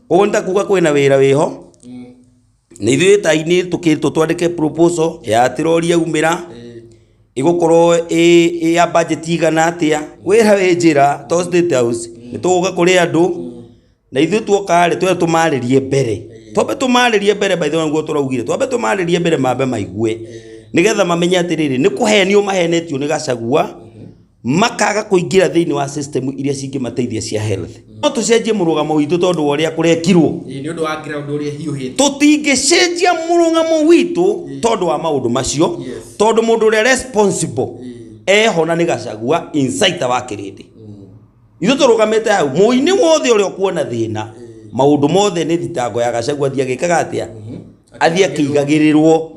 Koguo nĩ ta kuga kwĩna wĩra wĩho. Na ithuĩ ta aini tũkĩrĩtwo twandĩke proposal ya atĩ rori yaumĩra ĩgũkorwo ĩ ya budget igana atĩa. Wĩra wĩ njĩra to State House nĩ tũgũka kũrĩ andũ na ithuĩ tuoka rĩ twende tũmarĩrie mbere. Twambe tũmarĩrie mbere by the way nĩguo tũraugire. Twambe tũmarĩrie mbere mambe maigue nĩgetha mamenye atĩrĩrĩ nĩ kũhenio mahenetio nĩ Gachagua makaga kũingĩra thĩinĩ wa system iria cingĩmateithia cia health. No tũcenjie mũrũgamo witũ tondũ wa ũrĩa kũrekirwo. Ĩĩ, nĩ ũndũ wa ground ũrĩa ĩhiũhĩte. Tũtingĩcenjia mũrũgamo witũ tondũ wa maũndũ macio. Yes. Tondũ mũndũ ũrĩa responsible eho na nĩ Gachagua inciter wa kĩrĩndĩ. Ithuĩ tũrũgamĩte hau mũini wothe ũrĩa ũkuona thĩna maũndũ mothe nĩ thitango ya Gachagua athiĩ agĩkaga atĩa, athiĩ akĩigagĩrĩrwo.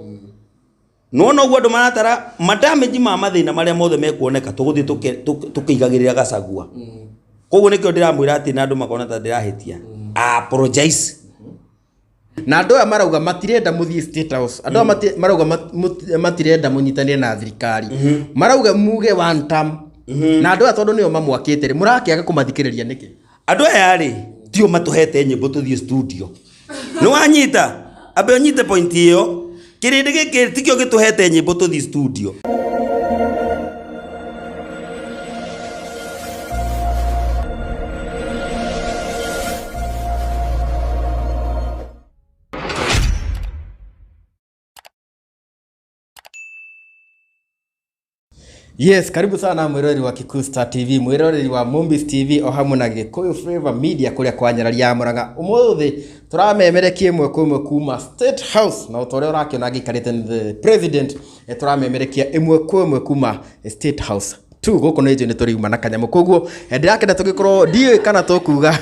Nĩwona ũguo andũ maratara madamage ma mathĩna marĩa mothe mekuoneka tũgũthiĩ tũkĩigagĩrĩra Gachagua. Koguo nĩkĩo ndĩramwĩra atĩ na andũ makona ta ndĩrahĩtia. Apologize. Na andũ aya marauga matirenda mũthiĩ State House. Andũ aya marauga matirenda mũnyitanĩre na thirikari. Marauga muge one term. Na andũ aya tondũ nĩo mamwakĩte rĩ, mũrakĩaga kũmathikĩrĩria nĩkĩ? Andũ aya rĩ, tio matũhete nyĩmbo tũthiĩ studio. Nĩ wanyita? Ambe ũnyite point ĩyo. Kĩrĩndĩ gĩkĩ tikĩo gĩtũhete nyĩmbo tũthiĩ studio. Yes, karibu sana mwiroreri wa Kikuyu Star TV, mwiroreri wa Mombis TV o hamwe na Gikuyu Flavor Media kuria kwa nyarari ya Murang'a. Umuthi turamemerekia ĩmwe kwa ĩmwe kuma State House na ũta ũrĩa ũrakĩona ngĩikarĩte nĩ the president, tũramemerekia ĩmwe kwa ĩmwe kuma State House tu gũkũ nĩ njũĩ nĩ tũriuma na kanyamũ koguo ndĩrakena tũgĩkorwo ndiũĩ kana tũkuga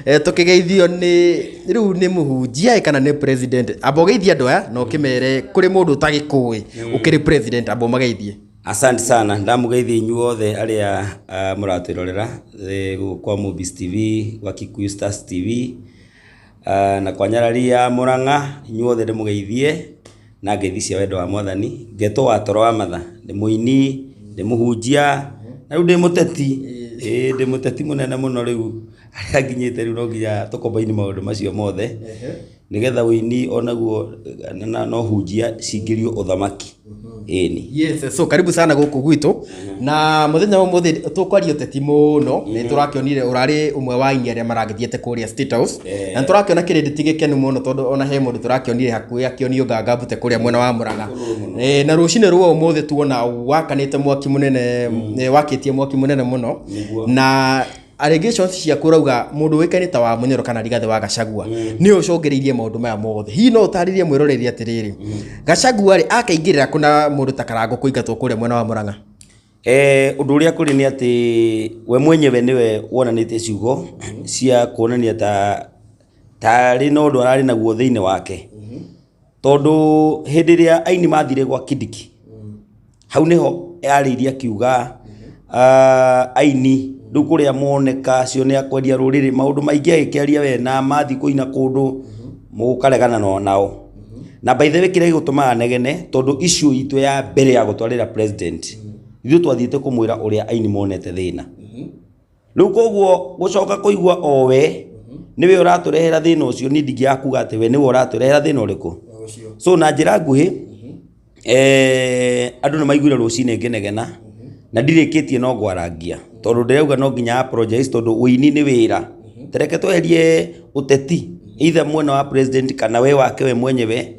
tũkĩgeithio nĩ rĩu nĩ mũhunjia kana nĩ president. Amba ũgeithie andũ aya na ũkĩmere kũrĩ mũndũ ũtagĩkũĩ ũkĩrĩ president, amba ũmageithie. Asante sana, ndamũgeithia inyuothe arĩa mũratwĩrorera gũkũ kwa Mombis TV, gwa Kikuyu Stars TV na kwa Nyarari ya Murang'a, inyuothe ndĩmũgeithie na ngeithi cia wendo wa Mwathani. Ngetwo wa toro wa matha, ndĩ mũini, ndĩ mũhunjia, na rĩu ndĩ mũteti. Ĩĩ ndĩ mũteti mũnene mũno rĩu, harĩa nginyĩte rĩu no nginya tũ combine maũndũ macio mothe, nĩgetha ũini onaguo na ũhunjia cingĩrio ũthamaki. Ĩni. Yes, so karibu sana gũkũ gwitũ na mũthenya wa ũmũthĩ tũkwaria ũteti mũno. Nĩ tũrakĩonire ũrarĩ ũmwe wa aini arĩa maragĩthiĩte kũrĩa State House na nĩ tũrakĩona kĩrĩndĩ ti gĩkenu mũno tondũ ona he mũndũ tũrakĩonire hakuhĩ akĩonio nganga mbute kũrĩa mwena wa Murang'a. Na rũcinĩ rwa ũmũthĩ tuona wakanĩte mwaki mũnene, wakĩtie mwaki mũnene mũno. Na allegations ciaku ũrauga mũndũ ũĩkaine ta wa Munyoro kana Rigathĩ wa Gachagua nĩwe ũcũngĩrĩirie maũndũ maya mothe. Hihi no ũtarĩrie mwĩroreri atĩrĩrĩ, Gachagua rĩ akaingĩrĩra kũ na mũndũ ta Karangũ kũingatwo kũrĩa mwena wa Murang'a? Ũndũ ũrĩa kũrĩ nĩ atĩ we mwenyewe nĩwe wonanĩtie ciugo cia kuonania ta tarĩ na ũndũ ararĩ naguo thĩinĩ wake. Tondũ hĩndĩ ĩrĩa aini mathire gwa Kindiki, hau nĩho yarĩirie akiuga aini rĩu kũrĩa moneka acio nĩ akwendia rũrĩrĩ, maũndũ maingĩ agĩkĩaria we na mathiĩ kũina kũndũ mũkaregana nao. Na by the way kĩrĩa gĩgũtũmaga negene tondũ issue itũ ya mbere ya gũtwarĩra president, ithuĩ twathiĩte kũmwĩra ũrĩa aini monete thĩna. Rĩu koguo gũcoka kũigua o we nĩwe ũratũrehera thĩna ũcio, niĩ ndingĩaga kuga atĩ we nĩwe ũratũrehera thĩna ũrĩkũ. So na njĩra nguhĩ, andũ nĩ maiguire rũcinĩ ngĩnegena na ndirĩkĩtie no ngwarangia tondũ ndĩrauga no nginya apologize tondũ ũini nĩ wĩra. Ta reke tweherie ũteti either mwena wa president kana we wake we mwenyewe.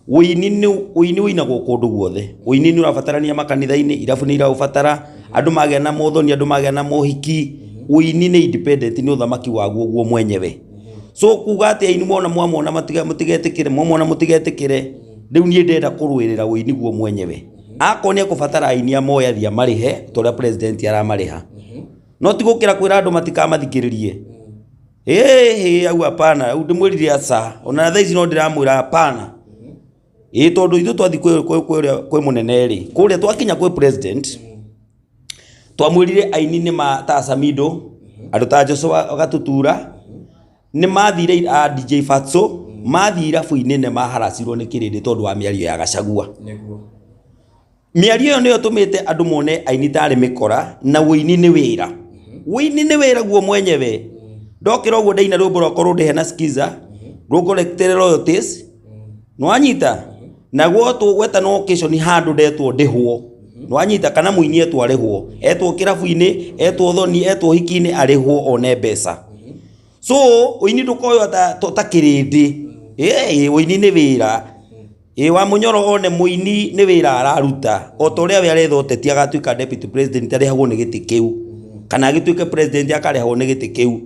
Ũini nĩ ũini ũinagwo kũndũ guothe. Ũini nĩ ũrabatarania makanitha-inĩ, irabu nĩ iraũbatara, andũ magĩa na mothoni, andũ magĩa na mohiki. Ũini nĩ independent, nĩ ũthamaki waguo guo mwenyewe. So kuga atĩ aini mwona mwamona mũtigetĩkĩre, mwamona mũtigetĩkĩre, rĩu niĩ ndĩrenda kũrũĩrĩra ũini guo mwenyewe. Akorwo nĩ ekũbatara aini amoe athiĩ amarĩhe ta ũrĩa president aramarĩha. No ti gũkĩra kwĩra andũ matikamathikĩrĩrie. Ĩĩ hau hapana, hau ndĩmwĩrire aca, ona thaa ici no ndĩramwĩra hapana. Ĩĩ tondũ ithuĩ twathiĩ kwĩ mũnene rĩ, kũrĩa twakinya kwĩ president, twamwĩrire aini nĩ ma ta Samido, andũ ta Joshua Gatutura, nĩ mathire a DJ Fatso, mathiĩ irabu-inĩ nĩ maharacirwo nĩ kĩrĩndĩ tondũ wa mĩario ya Gachagua. Mĩario ĩyo nĩyo ĩtũmĩte andũ mone aini tarĩ mĩkora na ũini nĩ wĩra. Ũini nĩ wĩra guo mwenyewe. Ndokĩra ũguo ndaina rwĩmbo rwakwa rũndĩhe na skiza, rũngoretere royalties, nĩwanyita? Na gwotwo gwetanwo occasion handũ ndetwo ndĩhwo, nĩwanyita? Kana mũini etwo arĩhwo, etwo kĩrabu-inĩ, etwo thoni, etwo ũhiki-inĩ arĩhwo one mbeca. So ũini ndũkoywo ta kĩrĩndĩ, ũini nĩ wĩra. Ĩ Wamunyoro one mũini nĩ wĩra araruta o ta ũrĩa we aretha ũteti agatuĩka deputy president arĩhagwo nĩ gĩtĩ kĩu kana agĩtuĩke president akarĩhagwo nĩ gĩtĩ kĩu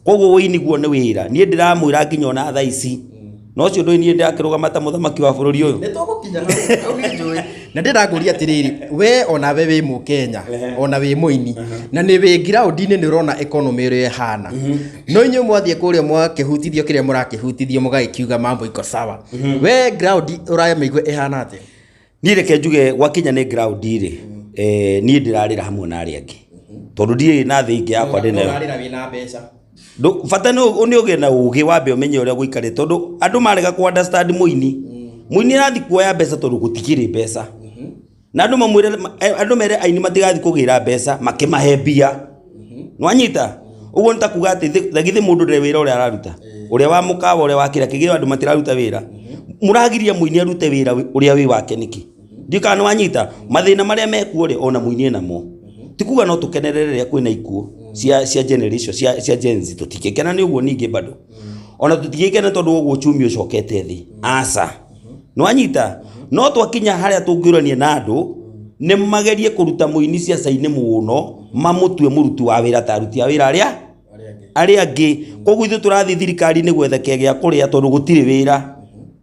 koguo ũini guo nĩ wĩra niĩ ndĩramwĩra nginya ona thaa ici na ũcio ndũĩ niĩ ndĩrakĩrũgama ta mũthamaki wa bũrũri ũyũ. Nĩ tũgũkinya hau, hau nĩ njũĩ. Na ndĩrangũria atĩrĩrĩ, we onawe wĩ mũkenya, ona wĩ mũini, na nĩ wĩ ground-inĩ nĩ ũrona economy ũrĩa ĩhana. No inyuĩ mwathiĩ kũrĩa mwakĩhutithio kĩrĩa mũrakĩhutithio mũgagĩkiuga mambo iko sawa. We ground ũramĩigua ĩhana atĩa? Niĩ reke njuge gwakinya nĩ ground rĩ, niĩ ndĩrarĩra hamwe na arĩa angĩ tondũ ndirĩ na thĩ ingĩ yakwa ndĩ nayo. Ũrarĩra wĩna mbeca. Bata nĩ ũgĩe na ũgĩ wambe ũmenye ũrĩa gũikarĩte tondũ andũ marega kũ understand mũini. Mũini arathiĩ kuoya mbeca tondũ gũtikĩrĩ mbeca. Na andũ mamwĩre, andũ mere aini matigathiĩ kũgĩra mbeca makĩmahe mbia. Nĩwanyita? Ũguo nĩ ta kuga atĩ na githĩ mũndũ ndarĩ wĩra ũrĩa araruta? Ũrĩa wa mũkawa ũrĩa wa kĩrĩa kĩngĩ andũ matiraruta wĩra. Mũragiria mũini arute wĩra ũrĩa wĩ wake nĩkĩ? Ndiũĩ kana nĩwanyita? Mathĩna marĩa mekuo rĩ ona mũini enamo. Ti kuga no tũkenerere rĩrĩa kwĩna ikuũ cia generation cia Gen Z tũtingĩkena nĩ ũguo ningĩ bado. Ona tũtingĩkena tondũ wa ũguo uchumi ũcokete thĩ. Aca. Nĩwanyita? No twakinya harĩa tũngĩũrania na andũ nĩ magerie kũruta mũini ciaca-inĩ mũno mamũtue mũruti wa wĩra ta aruti a wĩra arĩa arĩa angĩ. Koguo ithuĩ tũrathiĩ thirikari-inĩ gwetha kĩo gĩa kũrĩa tondũ gũtirĩ wĩra.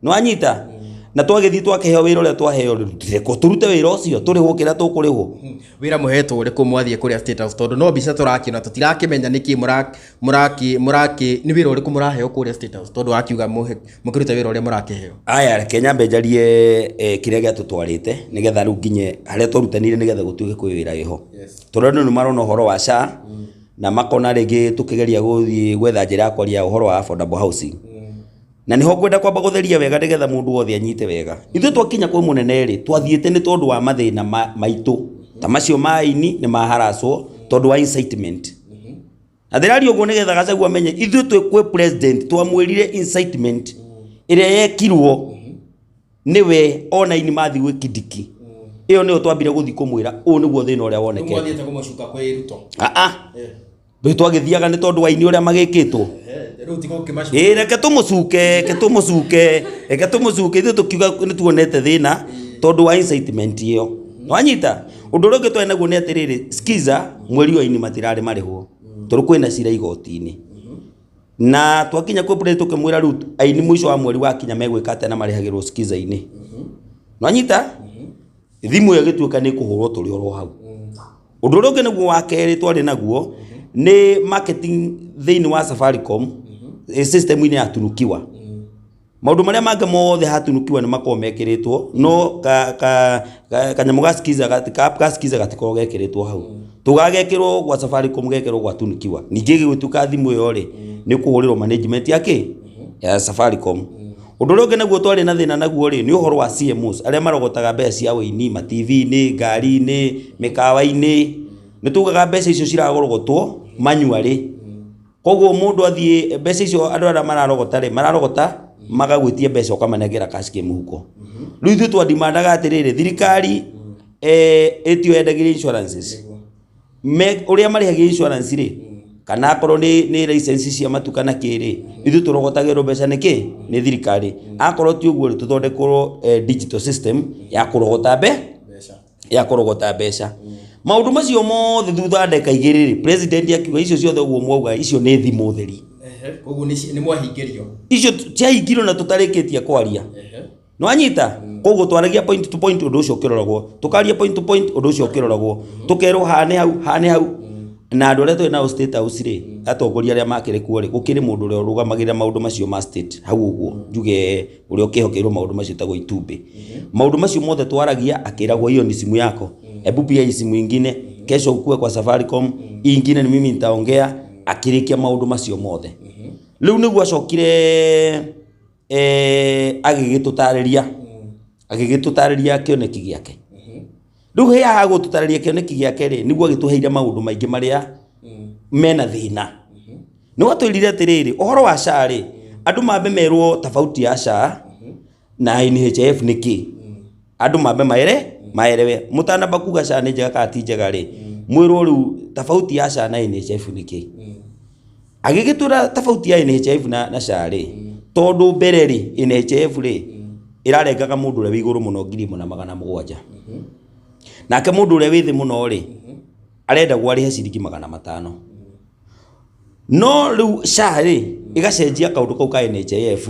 Nĩwanyita? Na twagĩthiĩ twakĩheo wĩra ũrĩa twaheo rĩ, tũrute wĩra ũcio tũrĩhwo kĩrĩa tũkũrĩhwo. Wĩra mũhetwo ũrĩkũ mwathiĩ kũrĩa State House tondũ no mbica tũrakĩona tũtirakĩmenya nĩkĩ mũrakĩ mũrakĩ nĩ wĩra ũrĩkũ mũraheo kũrĩa State House tondũ wakiuga mũkĩrute wĩra ũrĩa mũrakĩheo. Aya reke nyambe njarie kĩrĩa gĩatũtwarĩte nĩgetha rĩu nginye harĩa twarutanire nĩgetha gũtuĩke kwĩ wĩra wĩho. Tondũ andũ nĩ marona ũhoro wa SHA na makona rĩngĩ tũkĩgeria gũthiĩ gwetha njĩra ya kwaria ũhoro wa affordable housing. Na nĩho ngwenda kwamba gũtheria wega nĩgetha mũndũ wothe anyite wega. Ithuĩ twakinya kwĩ mũnene rĩ, twathiĩte nĩ tondũ wa mathĩna maitũ ta macio ma aini nĩ maharacwo tondũ wa incitement. Na ndĩraria ũguo nĩgetha Gachagua amenye ithuĩ twĩ kwĩ president twamwĩrire incitement ĩrĩa yekirwo nĩwe ona aini mathiĩ gwĩ Kindiki. Ĩyo nĩyo twambire gũthiĩ kũmwĩra ũũ nĩguo thĩna ũrĩa wonekete. Mwathiĩte kũmũcuka kwĩ Ruto. Ah ah. Rĩu twagĩthiaga nĩ tondũ wa aini ũrĩa magĩkĩtwo. Rĩu tiga ũkĩmacuka. Ĩĩ reke tũmũcuke, reke tũmũcuke, reke tũmũcuke ithuĩ tũkiuga nĩ tuonete thĩna tondũ wa incitement ĩyo. Wanyita? Ũndũ ũrĩa ũngĩ twarĩ naguo nĩ atĩrĩrĩ, skiza mweri ũyũ aini matirarĩ marĩhwo tondũ kwĩna cira igoti-inĩ. Na twakinya kwĩ president tũkĩmwĩra rĩu aini mũico wa mweri wakinya megwĩka atĩa na marĩhagĩrwo skiza-inĩ. Nwanyita? Thimũ ĩyo ĩgĩtuĩka nĩ ĩkũhũrwo tũrĩ oro hau. Ũndũ ũrĩa ũngĩ nĩguo wa kerĩ twarĩ naguo nĩ marketing thĩinĩ wa Safaricom system-inĩ ya Tunukiwa. Maũndũ marĩa mangĩ mothe ha Tunukiwa nĩ makoragwo mekĩrĩtwo no ka, ka, ka, kanyamũ ga Skiza gati, ka app ga Skiza gatikoragwo gekĩrĩtwo hau. Tũgagekĩrwo gwa Safaricom gekĩrwo gwa Tunukiwa. Ningĩ gĩgĩtuĩka thimũ ĩyo rĩ nĩ kũhũrĩrwo management ya kĩ? Ya Safaricom. Ũndũ ũrĩa ũngĩ naguo twarĩ na thĩna naguo rĩ nĩ ũhoro wa CMOs arĩa marogotaga mbeca cia ũini ma TV-inĩ, ngari-inĩ, mĩkawa-inĩ. Nĩ tugaga mbeca icio ciragorogotwo manually. Koguo mũndũ athiĩ mbeca icio andũ arĩa mararogota rĩ mararogota magagwĩtia mbeca ũkamanengera cash kĩ mũhuko. Rĩu ithuĩ twandimandaga atĩrĩrĩ thirikari ĩtio yendagĩria insurances ũrĩa marĩhagia insurance rĩ kana akorwo nĩ license cia matuka na kĩ rĩ ithuĩ tũrogotagĩrwo mbeca nĩ kĩ nĩ thirikari. Akorwo ti ũguo rĩ tũthondekerwo digital system ya kũrogota ya kũrogota mbeca. Maũndũ macio mothe thutha wa ndagĩka igĩrĩ rĩ president akiuga icio ciothe ũguo mwauga icio nĩ thimũ theri. Koguo nĩ mwahingĩrio. Icio ciahingirwo na tũtarĩkĩtie kwaria. Nĩwanyita? Koguo twaragia point to point ũndũ ũcio ũkĩroragwo. Tũkaria point to point ũndũ ũcio ũkĩroragwo. Tũkerwo haha nĩ hau, haha nĩ hau. Na andũ arĩa tũrĩ nao State House rĩ, atongoria arĩa makĩrĩ kuo rĩ, gũkĩrĩ mũndũ ũrĩa ũrũgamagĩrĩra maũndũ macio ma state hau ũguo, njuge ũrĩa ũkĩhokeirwo maũndũ macio etagwo Itumbĩ. Maũndũ macio mothe twaragia akĩragwo hiyo ni simu yako, hebu pia hii simu ingine, kesho ukue kwa Safaricom, hii ingine ni mimi nitaongea, akĩrĩkia maũndũ macio mothe. Rĩu nĩguo acokire agĩgĩtũtarĩria, agĩgĩtũtarĩria kĩoneki gĩake. Rĩu he haha gũtũtarĩria kĩoneki gĩake rĩ, nĩguo agĩtũheire maũndũ maingĩ marĩa mena thĩna. Nĩ watwĩrire atĩrĩrĩ, ũhoro wa SHA rĩ, andũ mambe merwo tofauti ya SHA na NHIF nĩ kĩ. Andũ mambe maelewe. Mũtanamba kuga SHA nĩ njega kana ti njega rĩ, mwĩrwo rĩu tofauti ya SHA na NHIF nĩ kĩ. Agĩgĩtwĩra tofauti ya NHIF na SHA rĩ, tondũ mbere rĩ, NHIF rĩ, ĩrarengaga mũndũ ũrĩa wĩ igũrũ mũno 1700. Nake mũndũ ũrĩa wĩ thĩ mũno rĩ, arendagwo arĩhe ciringi 500. No rĩu SHA rĩ, ĩgacenjia kaũndũ kau ka NHIF,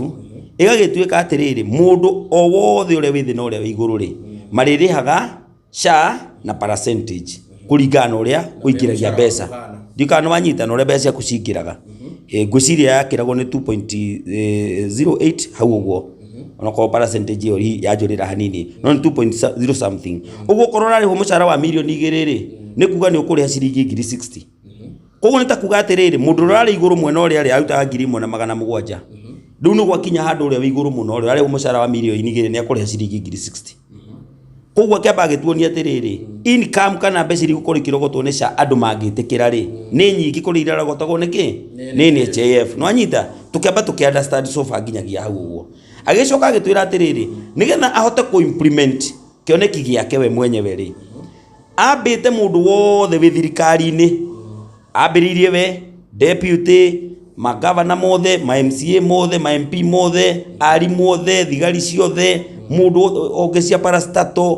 ĩgagĩtuĩka atĩrĩrĩ, mũndũ o wothe ũrĩa wĩ thĩ na ũrĩa wĩ igũrũ rĩ, marĩrĩhaga SHA na percentage kũringana na ũrĩa ũingĩragia mbeca. Ndiũĩ kana nĩ wanyita na ũrĩa mbeca ciaku cingĩraga. Ngwĩciria yakĩragwo nĩ 2.08 hau ũguo. Onokorwo percentage ĩyo yanjũrĩra hanini, no nĩ 2.0 something. Ũguo okorwo ũrarĩhwo mũcara wa mirioni 2 rĩ, nĩ kuga nĩ ũkũrĩha ciringi 60,000. Koguo nĩ ta kuga atĩrĩrĩ, mũndũ ũrĩa ũrarĩ igũrũ mwena ũrĩa rĩ, arutaga 1700. Rĩu nĩ gwakinya handũ ũrĩa wĩ igũrũ mũno rĩ, ũrarĩhwo mũcara wa mirioni 2 nĩ akũrĩha ciringi 60,000. Koguo akĩamba agĩtuonia atĩrĩrĩ, income kana mbeca iria igũkorwo ikĩrogotwo nĩ SHA andũ mangĩtĩkĩra rĩ, nĩ nyingĩ kũrĩ iria irarogotagwo nĩ kĩ? Nĩ NHIF. Nĩ wanyita? Tũkĩamba tũkĩ understand so far nginyagia hau ũguo. Agĩcoka agĩtwĩra atĩrĩrĩ, nĩgetha ahote kũ implement kĩoneki gĩake we mwenyewe rĩ, ambĩte mũndũ wothe wĩ thirikari-inĩ, ambĩrĩirie we, deputy, magavana mothe, ma MCA mothe, ma MP mothe, arimũ othe, thigari ciothe, mũndũ honge cia parastatal,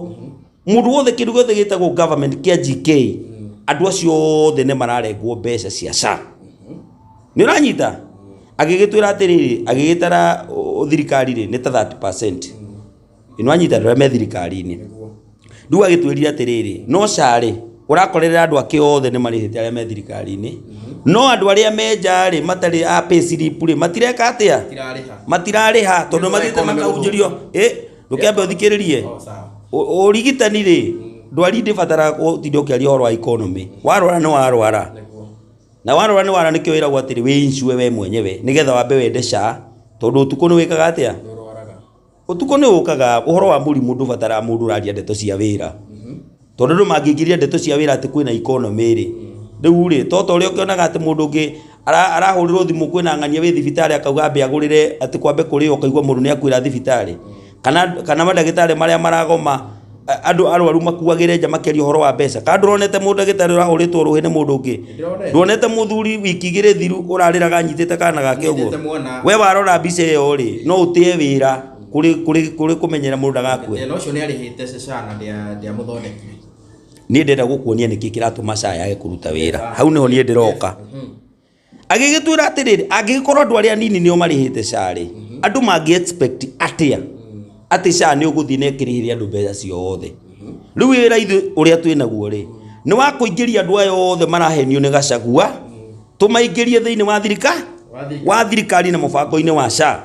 mũndũ wothe kĩndũ gĩothe gĩtagwo government kĩa GK, andũ acio othe nĩ mararengwo mbeca cia SHA. Nĩ ũranyita? Agĩgĩtwĩra atĩrĩrĩ, agĩgĩtara thirikari rĩ, nĩ ta 30%. Nĩ wanyita andũ arĩa me thirikari-inĩ. Rĩu agĩtwĩrire atĩrĩrĩ, no SHA rĩ, ũrakorerera andũ ake othe nĩ marĩhĩte arĩa me thirikari-inĩ, no andũ arĩa me nja rĩ, matarĩ a pay slip rĩ, matireka atĩa? Matirarĩha tondũ mathiĩte makahunjĩrio. Ndũkĩambe ũthikĩrĩrie. Ũrigitani rĩ, ndwari ndĩbataraga gũtinda ũkĩaria ũhoro wa economy. Warwara nĩ warwara. Na warwara nĩ warwara nĩkĩo wĩragwo atĩrĩ wĩ insure we mwenyewe nĩgetha wambe wende SHA tondũ ũtukũ nĩ wĩkaga atĩa? Ũtukũ nĩ ũkaga ũhoro wa mũrimũ ndũbataraga mũndũ ũraria ndeto cia wĩra. Tondũ andũ mangĩingĩria ndeto cia wĩra atĩ kwĩna economy rĩ, rĩu rĩ, to ta ũrĩa ũkĩonaga atĩ mũndũ ũngĩ arahũrĩrwo thimũ kwĩna ng'ania wĩ thibitarĩ akauga ambe agũrĩre atĩ kwambe kũrĩo ũkaigua mũndũ nĩ akuĩra thibitarĩ. Kana mandagĩtarĩ marĩa maragoma andũ arwaru makuagĩre nja makĩaria ũhoro wa mbeca. Kana ndũronete mũndagĩtarĩ ũrahũrĩtwo rũhĩ nĩ mũndũ ũngĩ? Nduonete mũthuri wiki 2 thiru ũrarĩraga anyitĩte kana gake ũguo? We warora mbica ĩyo rĩ, no ũtĩe wĩra kũrĩ kũmenyera mũndũ ndagakue. Thĩna ũcio nĩ arĩhĩte SHA na ndĩamũthondekire. Niĩ ndĩrenda gũkuonia nĩkĩ kĩratũma SHA yage kũruta wĩra. Hau nĩho niĩ ndĩroka. Agĩgĩtwĩra atĩrĩrĩ, angĩgĩkorwo andũ arĩa anini nĩo marĩhĩte SHA rĩ, andũ mangĩ expect atĩa atĩ SHA nĩ ũgũthiĩ na ĩkĩrĩhĩre andũ mbeca ciothe. Rĩu wĩra ithuĩ ũrĩa twĩ naguo rĩ, nĩ wa kũingĩria andũ aya othe marahenio nĩ Gachagua, tũmaingĩrie thĩinĩ wa wa thirikari na mũbango-inĩ wa SHA.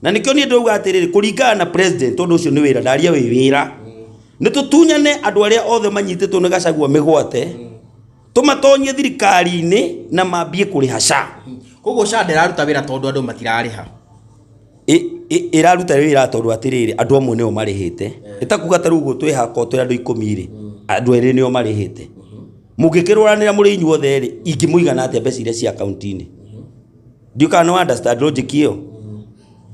Na nĩkĩo niĩ ndĩrauga atĩrĩrĩ, kũringana na president, tondũ ũcio nĩ wĩra, ndaria wĩ wĩra, nĩ tũtunyane andũ arĩa othe manyitĩtwo nĩ Gachagua mĩgwate, tũmatonyie thirikari-inĩ na mambie kũrĩha SHA. Koguo SHA ndĩraruta wĩra tondũ andũ matirarĩha. Ĩraruta wĩra tondũ atĩrĩrĩ, andũ amwe nĩo marĩhĩte. Ĩtakuga ta rĩu ũguo twĩ haha twĩ andũ 10 rĩ, andũ erĩ nĩo marĩhĩte. Mũngĩkĩrũranĩra mũrĩ inyuothe rĩ, ingĩmũigana atĩa mbeca iria cia akaunti-inĩ? Ndiũĩ kana nĩ understand logic ĩyo.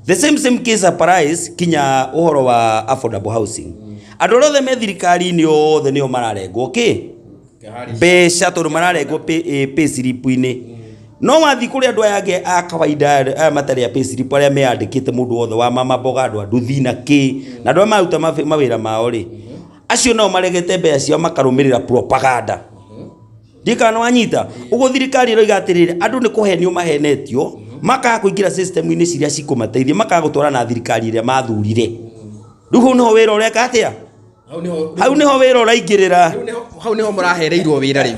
The same case applies kinya ũhoro wa affordable housing. Andũ arĩa othe me thirikari-inĩ othe nĩo mararengwo kĩ? Mbeca tondũ mararengwo pay slip-inĩ. No wathiĩ kũrĩ andũ aya angĩ a kawaida aya matarĩ a pay slip arĩa meyandĩkĩte mũndũ wothe wa mama mboga, andũ a nduthi na kĩ, na andũ arĩa mararuta mawĩra mao rĩ, acio nao maregete mbeca ciao makarũmĩrĩra propaganda. Ndiũĩ kana nĩ wanyita. Ũguo thirikari ĩroiga atĩrĩrĩ, andũ nĩ kũhenio mahenetio, makaga kũingĩra system-inĩ ciria cikũmateithia, makaga gũtwarana na thirikari ĩrĩa mathurire. Rĩu hau nĩho wĩra ũreka atĩa? Hau nĩho wĩra ũraingĩrĩra. Hau nĩho mũrahereirwo wĩra rĩu.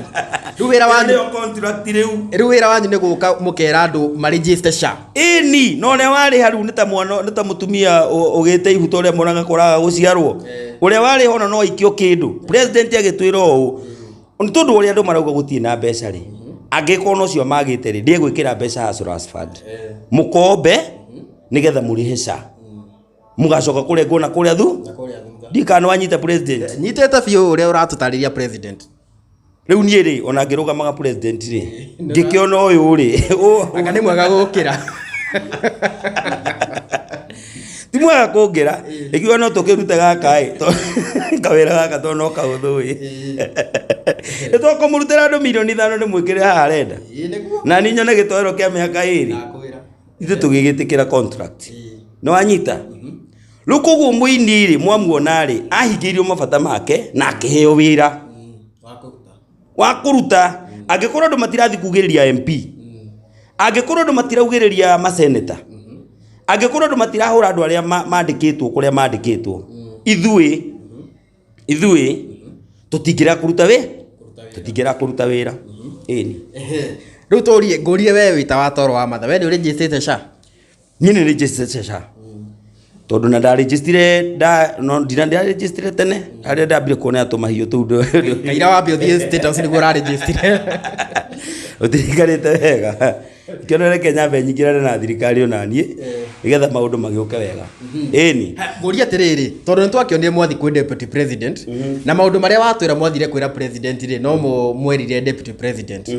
Rĩu wĩra wanyu Nĩyo contract rĩu. Rĩu wĩra wanyu nĩ gũka mũkera andũ maregister SHA. Ĩni, na ũrĩa warĩha rĩu nĩ ta mwana, nĩ ta mũtumia ũgĩte ihu ta ũrĩa mwana koraga gũciarwo. Ũrĩa warĩha ona no aikio kĩndũ. President agĩtwĩra ũũ, nĩ tondũ ũrĩa andũ marauga gũtirĩ na mbeca rĩ, angĩkorwo no cio magĩte rĩ, ndĩgwĩkĩra mbeca Hustlers Fund. Mũkombe nĩgetha mũrĩhe SHA. Mũgacoka kũrengwo na kũrĩa thu. Ndiũĩ kana nĩ wanyita president. Nyitĩte biũ ũrĩa ũratũtarĩria president. Rĩu niĩ rĩ, ona ngĩrũgamaga president rĩ, ngĩkĩona ũyũ rĩ, Anga nĩ mwega gũkĩra. Ti mwega kũngĩra, ĩkiuga no tũkĩrute gaka ĩ, kawĩra gaka tondũ no kahũthũ ĩ. Nĩ tũkũmũrutĩra andũ mirioni 5 ndĩmwĩkĩre haha arenda. Na niĩ nyone gĩtoero kĩa mĩaka 2. Ithuĩ tũgĩgĩtĩkĩra contract. Nĩ wanyita? Rĩu koguo mũini rĩ, mwamuona rĩ, ahingĩirio mabata make na akĩheo wĩra wa kũruta. Angĩkorwo andũ matirathiĩ kugĩrĩria MP, angĩkorwo andũ matiraugĩrĩria maseneta, angĩkorwo andũ matirahũra andũ arĩa mandĩkĩtwo kũrĩa mandĩkĩtwo, ithuĩ tũtingĩrega kũruta wĩ tũtingĩrega kũruta wĩra. Ĩni. Rĩu tũrie ngũrie, we wĩ ta wa toro wa matha, we nĩ ũrĩnjĩtĩte SHA? Niĩ nĩ registrĩte SHA tondũ na ndarĩnjĩstire nda no ndina ndarĩnjĩstire tene harĩa ndambire kuona tũmahiũ tũu Kaira wambe ũthiĩ State House nĩguo ũrarĩnjĩstire. Ũtirikarĩte wega kĩona, reke nyambe nyingĩrane na thirikari ona niĩ nĩgetha maũndũ magĩũke wega. Ĩni. Ngũrie atĩrĩrĩ, tondũ nĩ twakĩonire mwathi kwĩ deputy president, na maũndũ marĩa watwĩra mwathire kwĩra president rĩ, no mo mwerire deputy president.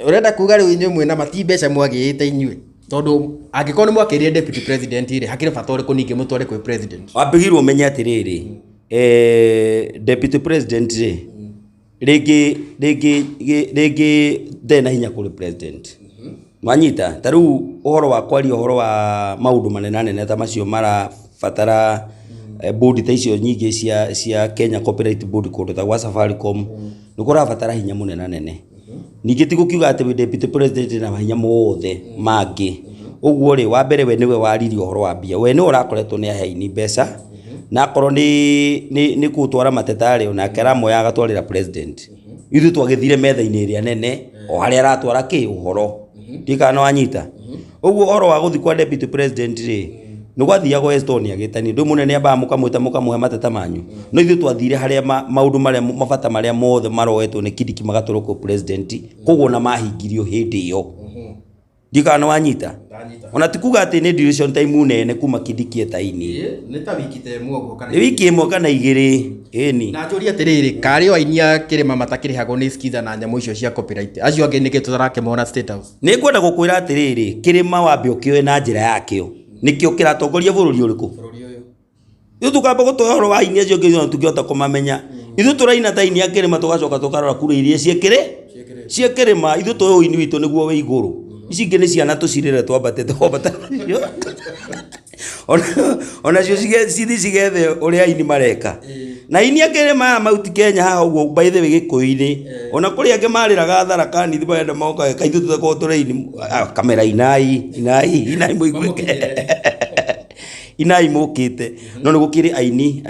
Ũrenda kuga rĩu inyuĩ mwĩna mati mbeca mwagĩĩte inyuĩ? Tondũ angĩkorwo nĩ mwakĩrire deputy president rĩ, hakĩrĩ bata ũrĩkũ ningĩ mũtware kwĩ president? Wambĩgirwo ũmenye atĩrĩrĩ, deputy president rĩ, rĩngĩ ndarĩ na hinya kũrĩ president. Wanyita? Ta rĩu ũhoro wa kwaria ũhoro wa maũndũ manenanene ta macio marabatara board ta icio nyingĩ cia Kenya Copyright Board, kũndũ ta gwa Safaricom, nĩ kũrabatara hinya mũnenanene. Ningĩ ti gũkiuga atĩ wĩ deputy president na mahinya mothe mangĩ ũguo rĩ. Wa mbere, we nĩwe waririe ũhoro wa mbia, we nĩwe ũrakoretwo nĩ aheini mbeca, na akorwo nĩ kũtwara mateta rĩ, onake aramoya agatwarĩra president. Ithuĩ twagĩthire metha-inĩ ĩrĩa nene o harĩa aratwara kĩ ũhoro. Ndiũĩ kana nĩ wanyita ũguo. Ũhoro wa gũthiĩ kwa deputy president rĩ, nĩ gwathiagwo Estonia gĩtani ndũ mũnene ambaga mũkamwĩta mũkamũhe mateta manyu, no ithuĩ twathire harĩa maũndũ marĩa mabata marĩa mothe maroetwo nĩ Kindiki magatwarwo kwĩ president, koguo na mahingirio hĩndĩ ĩyo. Ndiũĩ kana nĩ wanyita. Ona ti kuga atĩ nĩ duration time nene kuma Kindiki etaini. Nĩ ta wiki ta ĩmwe ũguo kana Nĩ wiki 1 kana 2, ĩni. Na njũrie atĩrĩrĩ, karĩ o aini a kĩrĩma matakĩrĩhagwo nĩ skiza na nyamũ icio cia copyright, acio angĩ nĩkĩ tũtarakĩmona State House? Nĩ ngwenda gũkwĩra atĩrĩrĩ, kĩrĩma wambe ũkĩoe na njĩra yakĩo, nĩkĩo kĩratongoria bũrũri ũrĩkũ. Ithuĩ tũkamba gũtũhe ũhoro wa aini acio angĩ, ona tũngĩhota kũmamenya. Ithuĩ tũraina ta aini a kĩrĩma, tũgacoka tũkarora kura iria ciĩkĩrĩ cia kĩrĩma. Ithuĩ tũĩ ũini witũ nĩguo wĩ igũrũ, ici ingĩ nĩ ciana tũcirĩre twambate twambata nacio. Onacio cithi cigethe ũrĩa aini mareka na aini a kĩrĩma aya mauti Kenya haha ũguo. By the way, gĩkũyũ-inĩ ona kũrĩ angĩ marĩraga Tharaka Nithi marenda moka kaithuĩ tũtakorwo tũrĩ aini. Ah, kamera, inai, inai, inai, mũiguĩke, inai mũkĩte. No nĩ gũkĩrĩ aini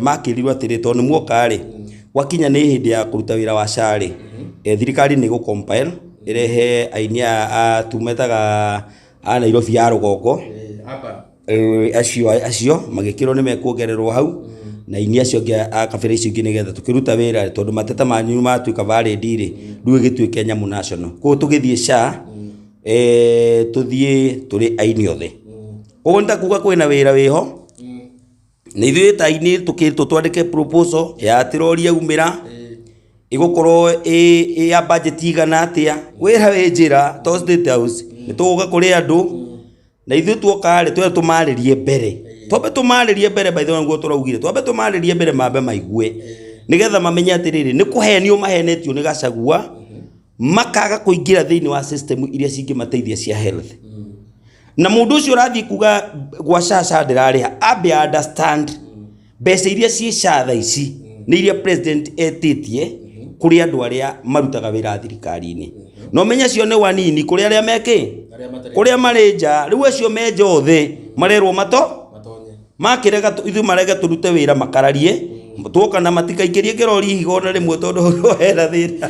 makĩrirwo atĩrĩ, tondũ nĩ muoka rĩ, gwakinya nĩ hĩndĩ ya kũruta wĩra wa SHA rĩ, thirikari nĩ ĩgũ compile ĩrehe aini aya a tumetaga a Nairobi ya rũgongo. Acio magĩkĩrwo nĩ mekuongererwo hau na aini acio angĩ a kabira icio ingĩ, nĩgetha tũkĩruta wĩra, tondũ mateta manyu matuĩka valid rĩ, rĩu ĩgĩtuĩke nyamũ national. Koguo tũgĩthiĩ SHA, tũthiĩ tũrĩ aini othe. Koguo nĩ ta kuga kwĩna wĩra wĩho, na ithuĩ ta aini tũkĩrĩtwo twandĩke proposal ya atĩ rori yaumĩra ĩgũkorwo ĩ ya budget igana atĩa. Wĩra wĩ njĩra to State House, nĩ tũgũka kũrĩ andũ, na ithuĩ tuoka rĩ, twende tũmarĩrie mbere, twambe tũmarĩrie mbere. By the way, nĩguo tũraugire twambe tũmarĩrie mbere, mambe maigue, nĩgetha mamenye atĩrĩrĩ, nĩ kũhenio mahenetio nĩ Gachagua, makaga kũingĩra thĩinĩ wa system iria cingĩmateithia cia health. Na mũndũ ũcio ũrathiĩ kuga gwa SHA, SHA ndĩrarĩha, ambe understand mbeca iria ciĩ SHA thaa ici nĩ iria president etĩtie kũrĩ andũ arĩa marutaga wĩra thirikari-inĩ. Na ũmenye acio nĩ wanini kũrĩ arĩa mekĩ kũrĩa marĩ nja. Rĩu acio me nja othe marerwo mato makĩrega ithuĩ marege tũrute wĩra, makararie tuoka na matikaikĩrie kĩrori ihiga ona rĩmwe, tondũ hena thĩna.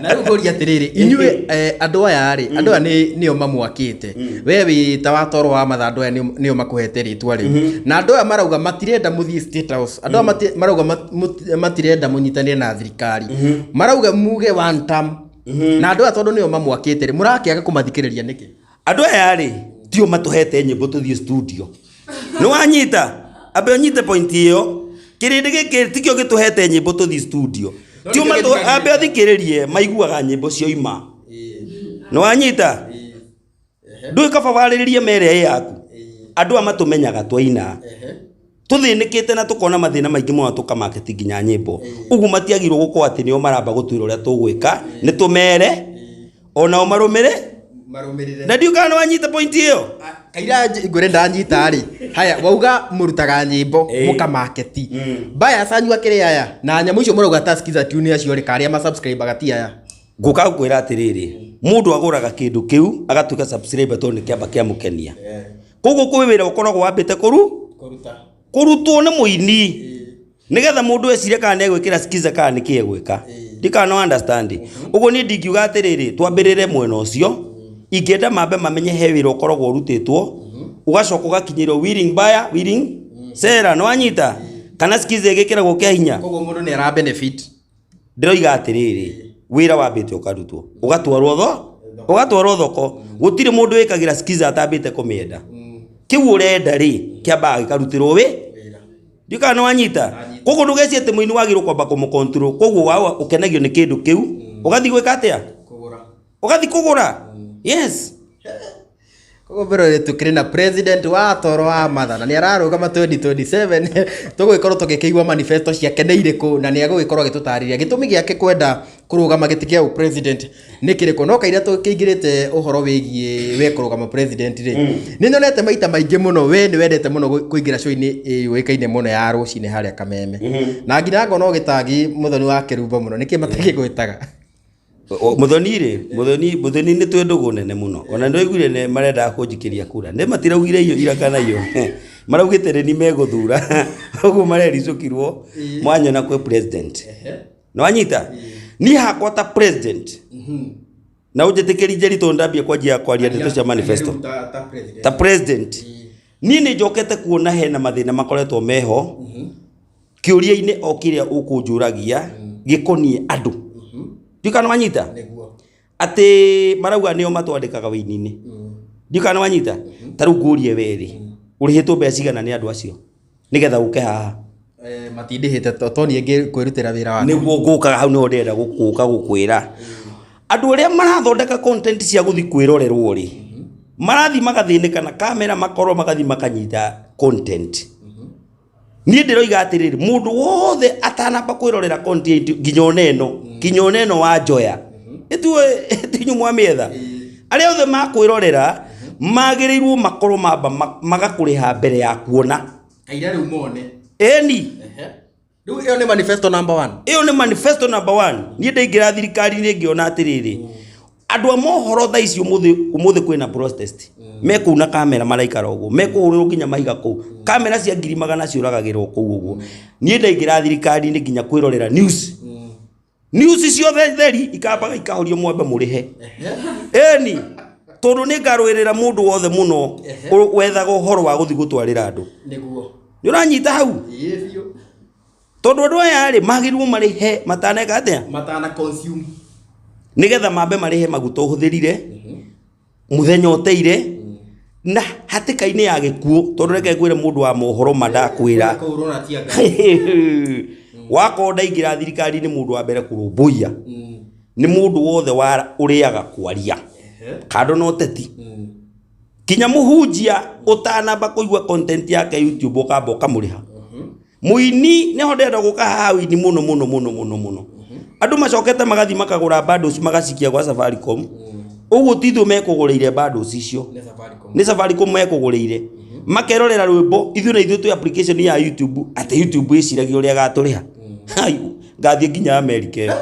Na rĩu ngũria atĩrĩrĩ, inyuĩ andũ aya rĩ, andũ aya nĩo mamwakĩte, we wĩ ta wa toro wa matha, andũ aya nĩo makũhete rĩtwa rĩu, na andũ aya marauga matirenda mũthiĩ State House, andũ aya marauga matirenda mũnyitanĩre na thirikari, marauga muge one term, na andũ aya tondũ nĩo mamwakĩte rĩ, mũrakĩaga kũmathikĩrĩria nĩkĩ? Andũ aya rĩ, tio matũhete nyĩmbo tũthiĩ studio. Nĩ wanyita? Ambe ũnyite point ĩyo. Kĩrĩndĩ gĩkĩ tikĩo gĩtũhete nyĩmbo tũthiĩ studio. Tio matũ ambe athikĩrĩrie maiguaga nyĩmbo cioima. Nĩ wanyita? Ndũĩ kaba warĩrĩrie mere ĩ yaku. Andũ aya matũmenyaga twaina. Tũthĩnĩkĩte na tũkona mathĩna maingĩ mũno tũkamaketi nginya nyĩmbo. Ũguo matiagĩrĩirwo gũkorwo atĩ nĩo maramba gũtwĩra ũrĩa tũgwĩka, nĩ tũmere onao marũmĩrĩ Marũmĩrĩre. Na ndiũ kana nĩ wanyita point ĩyo. Kaira ngwĩre ndanyita rĩ, haya wauga mũrutaga nyĩmbo mũkamaketi baya anyu akĩrĩ aya na nyamũ icio mũrauga ta skiza tune acio rĩ karĩa masubscribe ti aya. Ngũka gũkwĩra atĩrĩrĩ, mũndũ agũraga kĩndũ kĩu agatuĩka subscriber tondũ nĩ kĩamba kĩamũkenia. Koguo kwĩ wĩra ũkoragwo wambĩte Kũruta. Kũrutwo nĩ mũini nĩgetha mũndũ ecirie kana nĩ egwĩkĩra skiza kana nĩ kĩ egwĩka. Ndikana no understand. Ũguo niĩ ndingiuga atĩrĩrĩ, twambĩrĩre mwena ũcio. Ingĩenda mambe mamenye he wĩra ũkoragwo ũrutĩtwo, ũgacoka ũgakinyĩrwo willing buyer, willing seller, nĩ wanyita? Kana skiza ĩgĩkĩragwo kĩa hinya. Koguo mũndũ nĩ ara benefit. Ndĩroiga atĩrĩrĩ, wĩra wambĩte ũkarutwo, ũgatwarwo tho, ũgatwarwo thoko. Gũtirĩ mũndũ wĩkagĩra skiza atambĩte kũmĩenda. Kĩu ũrenda rĩ, kĩambaga gĩkarutĩrwo wĩ ndiũ kana nĩ wanyita? Koguo ndũgecirie atĩ mũini wagĩrĩirwo kwamba kũmũ control. Koguo wawa ũkenagio nĩ kĩndũ kĩu, ũgathiĩ gwĩka atĩa? Kũgũra. Ũgathiĩ kũgũra. Yes. Koguo mbere tũkĩrĩ na president wa toro wa matha na nĩ ararũgama 2027. Tũgũgĩkorwo tũgĩkĩigua manifesto ciake nĩ irĩkũ na nĩ agũgĩkorwo agĩtũtarĩria gĩtũmi gĩake kwenda kũrũgama gĩtĩ kĩa president nĩ kĩrĩkũ. No kaira tũkĩingĩrĩte ũhoro wĩgiĩ we kũrũgama president rĩ, nĩ nyonete maita maingĩ mũno we nĩ wendete mũno kũingĩra show-inĩ yũĩkaine mũno ya rũcinĩ harĩa Kameme, na nginya ngona ũgĩtangi Mũthoni wa Kĩrumbo mũno. Nĩkĩ matakĩgwĩtaga? Mũthoni rĩ, Mũthoni nĩ twĩ ndũgũ nene mũno. Ona nĩ waiguire nĩ marendaga kũnjikĩria kura. Nĩ matiraugire iyo ira kana iyo. Maraugĩte nĩ ni megũthura. Ũguo marericũkirwo mwanyona kwĩ president. Nĩ wanyita? Niĩ hakwa ta president. Na ũnjĩtĩkĩri Njeri tondũ ndambia kwanjia kwaria ndeto cia manifesto. Ta president. Niĩ nĩ njokete kuona hena mathĩna makoretwo meho. Kĩũria-inĩ o kĩrĩa ũkũnjũragia gĩkoniĩ andũ. Ndiũ kana wanyita? Atĩ marauga nĩo matwandĩkaga wĩini-inĩ. Ndiũ kana wanyita? Ta rĩu ngũrie we rĩ, ũrĩhĩtwo mbeca cigana nĩ andũ acio nĩgetha ũke haha? Matindĩhĩte to niĩ ngĩkwĩrutĩra wĩra wakwa. Nĩguo ngũkaga hau nĩho ndĩrenda gũka gũkwĩra. Andũ arĩa marathondeka content cia gũthiĩ kwĩrorerwo rĩ, marathiĩ magathĩnĩka na kamera makorwo magathiĩ makanyita content. Niĩ ndĩroiga atĩrĩrĩ, mũndũ wothe atanamba kwĩrorera content nginya ona ĩno, nginya ona ĩno wanjoya, ĩtuĩ inyuĩ mwamĩetha. Arĩa othe makwĩrorera magĩrĩirwo makorwo mamba magakũrĩha mbere ya kuona. Kaira rĩu mone. Ĩni. Rĩu ĩyo nĩ manifesto number 1. Ĩyo nĩ manifesto number 1. Niĩ ndaingĩra thirikari-inĩ ngĩona atĩrĩrĩ, andũ a mohoro thaa ici ũmũthĩ kwĩna protest. Me kũu na kamera maraikara ũguo, mekũhũrĩrwo nginya mahiga kũu. Kamera cia ngiri magana ciũragagĩrwo kũu ũguo. Niĩ ndaingĩra thirikari-inĩ nginya kwĩrorera news. News ciothe theri ikambaga ikahorio mwambe mũrĩhe. Ĩni, tondũ nĩ ngarũĩrĩra mũndũ wothe mũno wethaga ũhoro wa gũthiĩ gũtwarĩra andũ. Nĩguo. Nĩ ũranyita hau? Ĩĩ biũ. Tondũ andũ aya rĩ, magĩrĩirwo marĩhe mataneka atĩa? Matana consume. Nĩgetha mambe marĩhe maguta ũhũthĩrire, mũthenya ũteire, na hatĩka-inĩ ya gĩkuũ, tondũ reke ngwĩre mũndũ wa mohoro ma ndakwĩra. Kũhũrwo na tear gas. Wakorwo ndaingĩra thirikari-inĩ mũndũ wa mbere kũrũmbũiya nĩ mũndũ wothe wa ũrĩaga kwaria kando na ũteti. Kinya mũhunjia ũtanamba kũigua content yake YouTube ũkamba ũkamũrĩha. Mũini nĩho ndĩrenda gũka haha ũini mũno mũno mũno mũno mũno. Andũ macokete magathiĩ makagũra bundles magacikia gwa Safaricom. Ũguo ti ithuĩ mekũgũrĩire bundles icio. Nĩ Safaricom. Nĩ Safaricom mekũgũrĩire. Makerorera rwĩmbo, ithuĩ na ithuĩ twĩ application ya YouTube, atĩ YouTube ĩciragia ũrĩa ĩgatũrĩha. Hai, ngathiĩ nginya America ĩyo.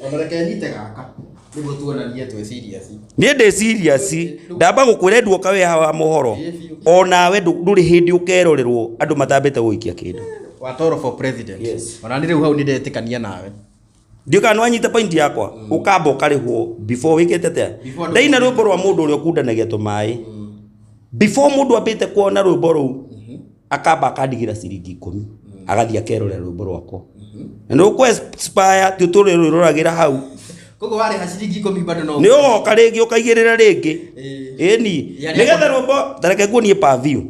Ona reke nyite gaka nĩguo tuonanie twĩ serious. Niĩ ndĩ serious, ndamba gũkwĩra nduoka wĩ haha wa mohoro. Onawe ndũrĩ hĩndĩ ũkerorerwo andũ matambĩte gũikia kĩndũ. Watoro for president. Yes. Ona nĩ rĩu hau nĩ ndetĩkania nawe. Ndiũ kana nĩwanyita point yakwa, ũkamba ũkarĩhwo before wĩkĩte atĩa? Before andũ Ndaina rwĩmbo rwa mũndũ ũrĩa ũkundanagia tũmaĩ. Before mũndũ ambĩte kuona rwĩmbo rũu, akamba akandigĩra ciringi 10, agathiĩ akerorera rwĩmbo rwakwa. Na nĩ ũkũ expire, ti ũtũre rwĩroragĩra hau. Koguo warĩha ciringi 10 bado no Nĩ ũgoka rĩngĩ ũkaigĩrĩra rĩngĩ. Ĩni, Yarĩa nĩgetha rwĩmbo, ta reke nguonie per view.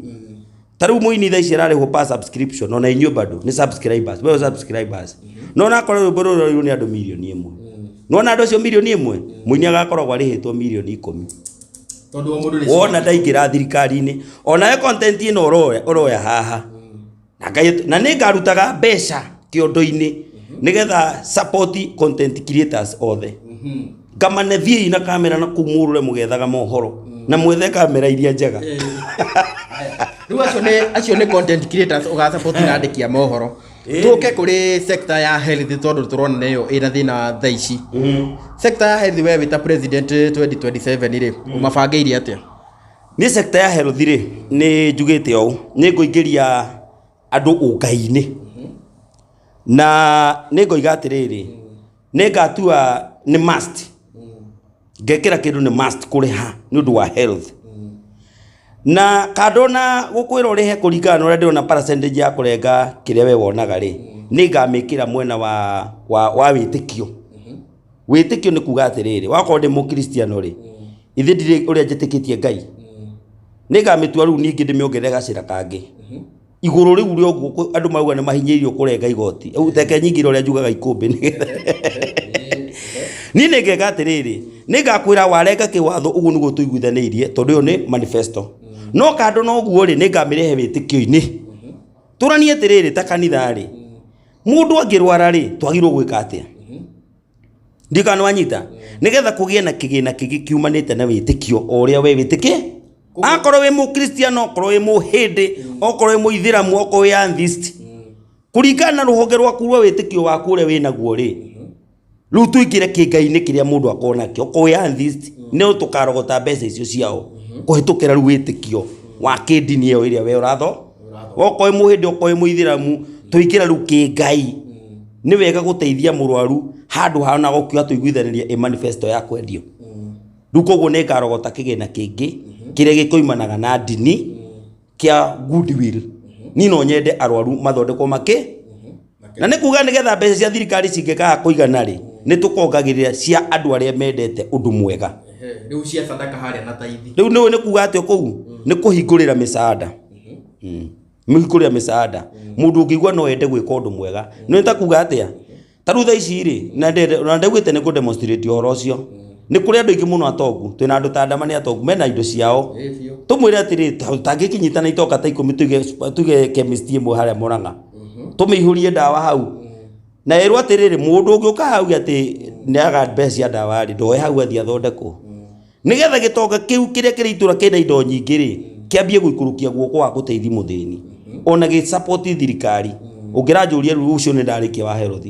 Ta rĩu mũini thaa ici ararĩhwo per subscription, ona inyuĩ bado nĩ subscribers, wewe subscribers. No nakorwo rwĩmbo rũrũ rũrorirwo nĩ andũ 1 million, nona andũ acio 1 million, mũini agakoragwo arĩhĩtwo 10 million. Tondũ o mũndũ nĩ Wona ndaingĩra thirikari-inĩ, onawe content ĩno ũroya haha na Ngai, na nĩ ngarutaga mbeca kĩondo-inĩ nĩgetha support content creators othe. Ngamane thiĩi na kamera na kũu mũrũre mũgethaga mohoro na mwethe kamera iria njega. Rĩu acio nĩ content creators ũgasupport na andĩki a mohoro. Tũke kũrĩ sector ya health, tondũ tũrona nĩyo ĩna thĩna thaa ici. Sector ya health, we wĩta president 2027 rĩ, ũmabangĩire atĩa? Niĩ sector ya health rĩ, nĩ njugĩte ũũ, nĩ ngũingĩria andũ ũngai-inĩ, na nĩ ngoiga atĩrĩrĩ, nĩ ngatua nĩ must, ngekĩra kĩndũ nĩ must kũrĩha nĩ ũndũ wa health. Na kando na gũkwĩra ũrĩhe kũringana na ũrĩa ndĩrona percentage ya kũrenga kĩrĩa we wonaga rĩ, nĩ ngamĩkĩra mwena wa wĩtĩkio. Wĩtĩkio nĩ kuga atĩrĩrĩ, wakorwo ndĩ mũkristiano rĩ, ithe ndirĩ ũrĩa njĩtĩkĩtie Ngai, nĩ ngamĩtua rĩu ningĩ ndĩmĩongerere gacĩra kangĩ igũrũ rĩu rĩa ũguo. Andũ marauga nĩ mahinyĩrĩirio kũrenga igoti. Rĩu teke nyingĩ ũrĩa njugaga ikũmbĩ niĩ nĩ ngeka atĩrĩrĩ, nĩ ngakwĩra warenga kĩwatho ũguo nĩguo tũiguithanĩirie, tondũ ĩyo nĩ manifesto. No kando na ũguo rĩ, nĩ ngamĩrehe wĩtĩkio-inĩ, tũranie atĩrĩrĩ, ta kanitha rĩ, mũndũ angĩrwara rĩ, twagĩrĩirwo gwĩka atĩa? Ndikana nĩ wanyita, nĩgetha kũgĩe na kĩgĩna kĩngĩ kiumanĩte na wĩtĩkio o ũrĩa we wĩtĩkĩ, akorwo wĩ mũkristiano, okorwo wĩ mũhĩndĩ, okorwo wĩ mũithĩramu, okorwo wĩ atheist, kũringana na rũhonge rwaku rwa wĩtĩkio waku ũrĩa wĩ naguo rĩ. Rĩu tũingĩre kĩngai-inĩ kĩrĩa mũndũ akorwo nakĩo. Okorwo wĩ atheist, no tũkarogota mbeca icio ciao kũhĩtũkĩra rĩu wĩtĩkio wa kĩndini ĩyo ĩrĩa we ũratho. Okorwo wĩ mũhĩndĩ, okorwo wĩ mũithĩramu, tũingĩre rĩu kĩngai, nĩ wega gũteithia mũrwaru handũ ha ona gũkiuga tũiguithanĩrie ĩ manifesto ya kwendio. Rĩu koguo nĩ ngarogota kĩgĩna kĩngĩ kĩrĩa gĩkoimanaga na ndini kĩa goodwill. Niĩ no nyende arwaru mathondekwo makĩ, na nĩ kuga nĩgetha mbeca cia thirikari cingĩkaga kũigana rĩ, nĩ tũkongagĩrĩra cia andũ arĩa mendete ũndũ mwega. Rĩu cia sadaka harĩa na taithi. Rĩu nĩ kuga atĩ kũu nĩ kũhingũrĩra mĩcaada. Mĩhingũrĩra mĩcaada mũndũ ũngĩigua no ende gwĩka ũndũ mwega. Nĩ ta kuga atĩa, ta rĩu thaa ici rĩ, na ndaugĩte nĩ kũ demonstrate ũhoro ũcio, nĩ kũrĩ andũ aingĩ mũno atongu. Twĩna andũ ta Ndama, nĩ atongu, mena indo ciao. Tũmwĩre atĩrĩ, tangĩkĩnyitana itonga ta 10, tuige chemist ĩmwe harĩa Murang'a, tũmĩihũrie ndawa hau, na ĩrwo atĩrĩrĩ, mũndũ ũngĩũka hau atĩ nĩ aga mbeca cia ndawa rĩ, ndoe hau athiĩ athondekwo, nĩgetha gĩtonga kĩu kĩrĩa kĩrĩ itũra kĩna indo nyingĩ rĩ, kĩambie gũikũrũkia guoko wa gũteithia mũthĩni, ona gĩ support thirikari. Ũngĩranjũria rĩu, ũcio nĩ ndarĩkia wa health.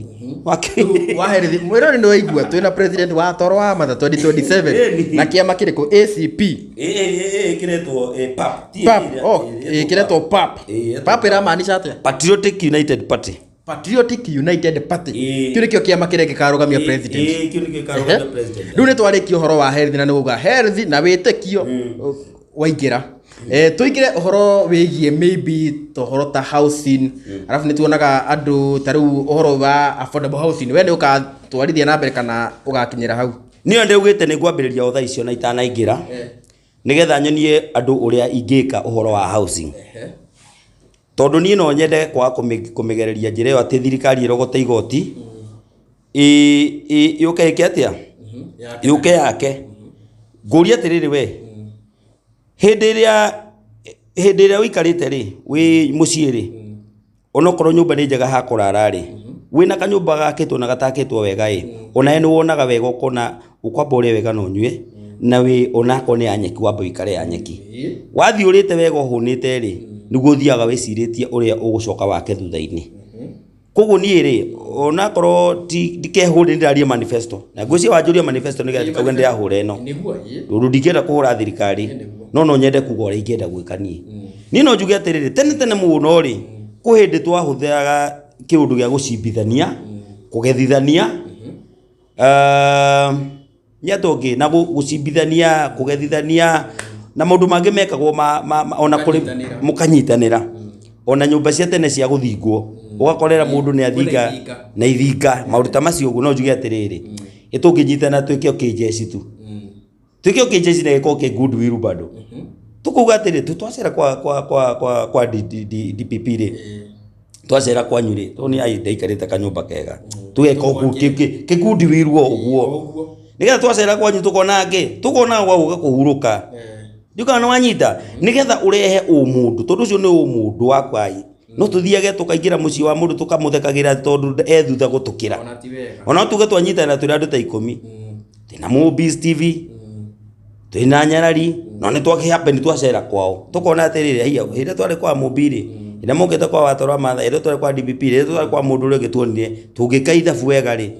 Wa health, mwĩrori nĩ waigua twĩna president wa toro wa matha 2027. Na kĩama kĩrĩkũ? ACP? Kĩretwo PAP. PAP, oh, kĩretwo PAP. PAP ĩramaanisha atĩa? Patriotic United Party. Patriotic United Party. Ĩĩ. Kĩu nĩkĩo kĩama kĩrĩa gĩkarũgamia president. Ĩĩ, kĩu nĩkĩo gĩkarũgamia president. Rĩu nĩ twarĩkia ũhoro wa health, na nĩ uga health na wĩtĩkio waingĩra. Tũingĩre ũhoro wĩgiĩ maybe tohoro ta housing, arabu nĩ tuonaga andũ ta rĩu ũhoro wa affordable housing, we nĩ ũgatwarithia na mbere kana ũgakinyĩra hau? Niyo ndĩugĩte nĩ ngwambĩrĩria o thaa icio na itanaingĩra, nĩgetha nyonie andũ ũrĩa ingĩka ũhoro wa housing, tondũ niĩ no nyende kwaga kũmĩgereria njĩra ĩyo atĩ thirikari ĩrogote igoti yũke ĩke atĩa, yũke yake. Ngũria atĩrĩrĩ, we hĩndĩ ĩrĩa ũikarĩte rĩ, wĩ mũciĩ rĩ, onokorwo nyũmba nĩ njega ha kũrara rĩ, wĩna kanyũmba gakĩtwo na gatakĩtwo wega ĩ, onawe nĩ wonaga wega, ũkona ũkwamba ũrĩe wega na ũnyue na wĩ onakorwo nĩ ya nyeki, wamba ũikare ya nyeki. Wathiĩ ũrĩte wega ũhũnĩte rĩ, nĩguo ũthiaga wĩcirĩtie ũrĩa ũgũcoka wake thutha-inĩ. Koguo niĩ rĩ, onakorwo ti ndikehũre, ndĩraria manifesto na ngwĩciria wanjũria manifesto nĩgetha ndikauge ndĩrahũra ĩno, Nĩguo ĩĩ. Tondũ ndingĩenda kũhũra thirikari, no nyende kuga ũrĩa ingĩenda gwĩka niĩ. Niĩ no njuge atĩrĩrĩ, tene tene mũno rĩ, kwĩ hĩndĩ twahũthĩraga kĩũndũ gĩa gũcimbithania, kũgethithania, nĩ atĩa ũngĩ, na gũcimbithania, kũgethithania na maũndũ mangĩ mekagwo ona kũrĩ Mũkanyitanĩra. Mũkanyitanĩra ona nyũmba cia tene cia gũthingwo, ũgakorera mũndũ nĩ athinga Kwĩna ithinga. Na ithinga, maũndũ ta macio ũguo. No njuge atĩrĩrĩ, ĩtũngĩnyitana twĩke o kĩnjeci tu, twĩke o kĩnjeci na gĩkorwo kĩ goodwill, bado tũkuga atĩrĩ twacera kwa DPP rĩ. Twacera kwanyu rĩ, tondũ nĩ ai ndaikarĩte kanyũmba kega, tũgeka ũguo kĩkundi wirwo ũguo, nĩgetha twacera kwanyu tũkona ngĩ, tũkona gwa gũka kũhurũka. Ndiũĩ kana nĩ wanyita, nĩgetha ũrehe ũmũndũ, tondũ ũcio nĩ ũmũndũ waku ai. No tũthiage tũkaingĩra mũciĩ wa mũndũ tũkamũthekagĩra tondũ e thutha gũtũkĩra. Ona no tuge twanyitana twĩna andũ ta 10. Twĩna Mũmbiz TV, twĩna Nyarari, no nĩ twakĩ happen twacera kwao. Tũkona atĩrĩrĩ, haiya, hĩndĩ ĩrĩa twarĩ kwa Mũmbi rĩ, hĩndĩ ĩrĩa mokĩte kwa Watoro wa Matha, hĩndĩ ĩrĩa twarĩ kwa DPP, hĩndĩ ĩrĩa twarĩ kwa mũndũ ũrĩa ũngĩ tuonire, tũngĩka ithabu wega rĩ,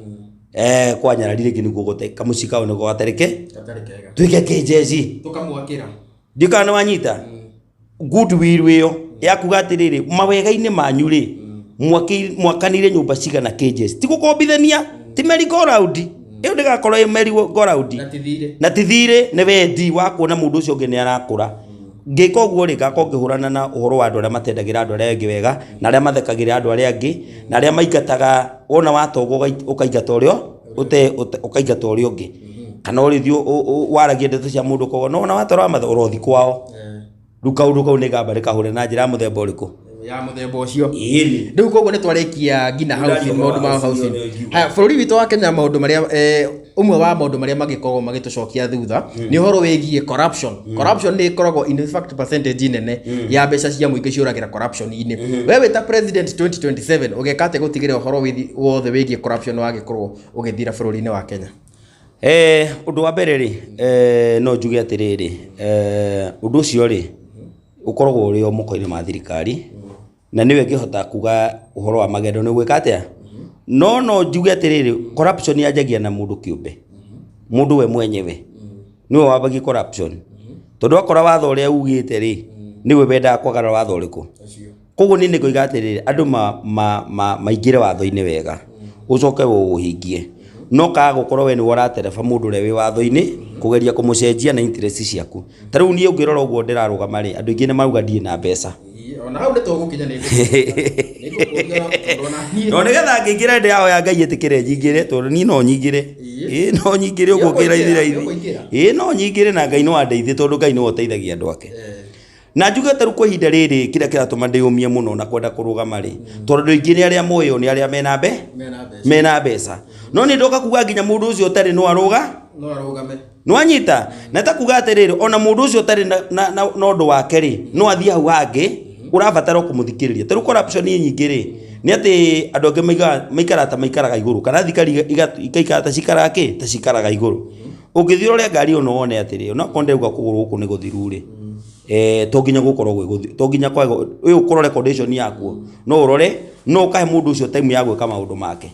kwa Nyarari rĩngĩ nĩkuo gũte, kamũciĩ kao nĩko gatarĩ ke, twĩke kĩnjeci. Tũkamwakĩra. Ndiũĩ kana nĩ wanyita. Goodwill ĩyo ya kuga atĩrĩrĩ, mawega-inĩ manyu rĩ, mwakanire nyũmba cigana kĩnjeci. Ti gũkombithania, ti merry go round. Ĩyo ndĩgakorwo ĩ merry go round. Na ti thirĩ. Na ti thirĩ, nĩ wendi wa kuona mũndũ ũcio ũngĩ nĩ arakũra. Ngĩka ũguo rĩ, ngakorwo ngĩhũrana na ũhoro wa andũ arĩa matendagĩra andũ arĩa angĩ wega, na arĩa mathekagĩrĩra andũ arĩa angĩ, na arĩa maingataga, wona watonga ũkaingata ũrĩa ũkaingata ũrĩa ũngĩ. Kana ũrĩthiĩ waragie ndeto cia mũndũ ũkauga, no wona watwara matha ũrothi kwao. Rĩu kaũndũ kau nĩ ngamba ndĩkahũre na njĩra ya mũthemba ũrĩkũ? Ya mũthemba ũcio. Ĩni. Rĩu koguo nĩ twarĩkia nginya housing, maũndũ ma housing. Haya, bũrũri witũ wa Kenya maũndũ marĩa, ũmwe wa maũndũ marĩa magĩkoragwo magĩtũcokia thutha nĩ ũhoro wĩgiĩ corruption. Corruption nĩ ĩkoragwo in fact percentage nene ya mbeca cia mũingĩ ciũragĩra corruption-inĩ. We wĩ ta president 2027 ũgeka atĩa gũtigĩrĩra ũhoro wothe wĩgiĩ corruption wagĩkorwo ũgĩthira bũrũri-inĩ wa Kenya? Ũndũ wa mbere rĩ, no njuge atĩrĩrĩ, ũndũ ũcio rĩ, ũkoragwo ũrĩ o moko-inĩ ma thirikari, na nĩwe ĩngĩhota kuga ũhoro wa magendo nĩ ũgwĩka atĩa. No no njuge atĩrĩrĩ, corruption yanjagia na mũndũ kĩũmbe, mũndũ we mwenyewe nĩwe wambagia corruption, tondũ akora watho ũrĩa ugĩte rĩ, nĩwe wendaga kwagarara watho ũrĩkũ. Koguo niĩ nĩ ngoiga atĩrĩrĩ, andũ maingĩre watho-inĩ wega, ũcoke ũũhingie. No kaga gũkorwo we nĩwe ũratereba mũndũ ũrĩa wĩ watho-inĩ, kũgeria kũmũcenjia na interest ciaku. Ta rĩu niĩ ũngĩrora ũguo ndĩrarũgama rĩ, andũ aingĩ nĩ marauga ndirĩ na mbeca. Ona hau nĩ tũgũkinya nĩ ngũkũria tondũ ona niĩ No nĩgetha ngĩingĩre ndĩrahoya Ngai ĩtĩkĩre nyingĩre, tondũ niĩ no nyingĩre. Ĩĩ no nyingĩre ũguo kĩraithi raithi. Ĩĩ no nyingĩre na Ngai no andeithie tondũ Ngai nĩwe ũteithagia andũ ake. Na njuge ta rĩu kwa ihinda rĩrĩ kĩrĩa kĩratũma ndĩyũmie mũno na kwenda kũrũgama rĩ, tondũ andũ aingĩ nĩ arĩa moĩyo nĩ arĩa mena mena mbeca. No nĩ ndoka kuga nginya mũndũ ũcio ũtarĩ no arũga, No arũgame. Nĩwanyita? Na ta kuga atĩrĩrĩ, ona mũndũ ũcio ũtarĩ na ũndũ wake rĩ, no athiĩ hau hangĩ, ũrabatara o kũmũthikĩrĩria. Ta rĩu corruption nyingĩ rĩ, nĩ atĩ andũ angĩ maikaraga ta maikaraga igũrũ, kana thirikari ikaikara ta cikaraga kĩ? Ta cikaraga igũrũ. Ũngĩthiĩ ũrore ngari ĩyo na wone atĩrĩ, onakorwo ndĩrauga kũgũrũ gũkũ nĩ gũthiru rĩ, to nginya gũkorwo gwĩ gũthiru, to nginya kwage, ũyũ ũkũrore condition yakuo, no ũrore, no ũkahe mũndũ ũcio time ya gwĩka maũndũ make.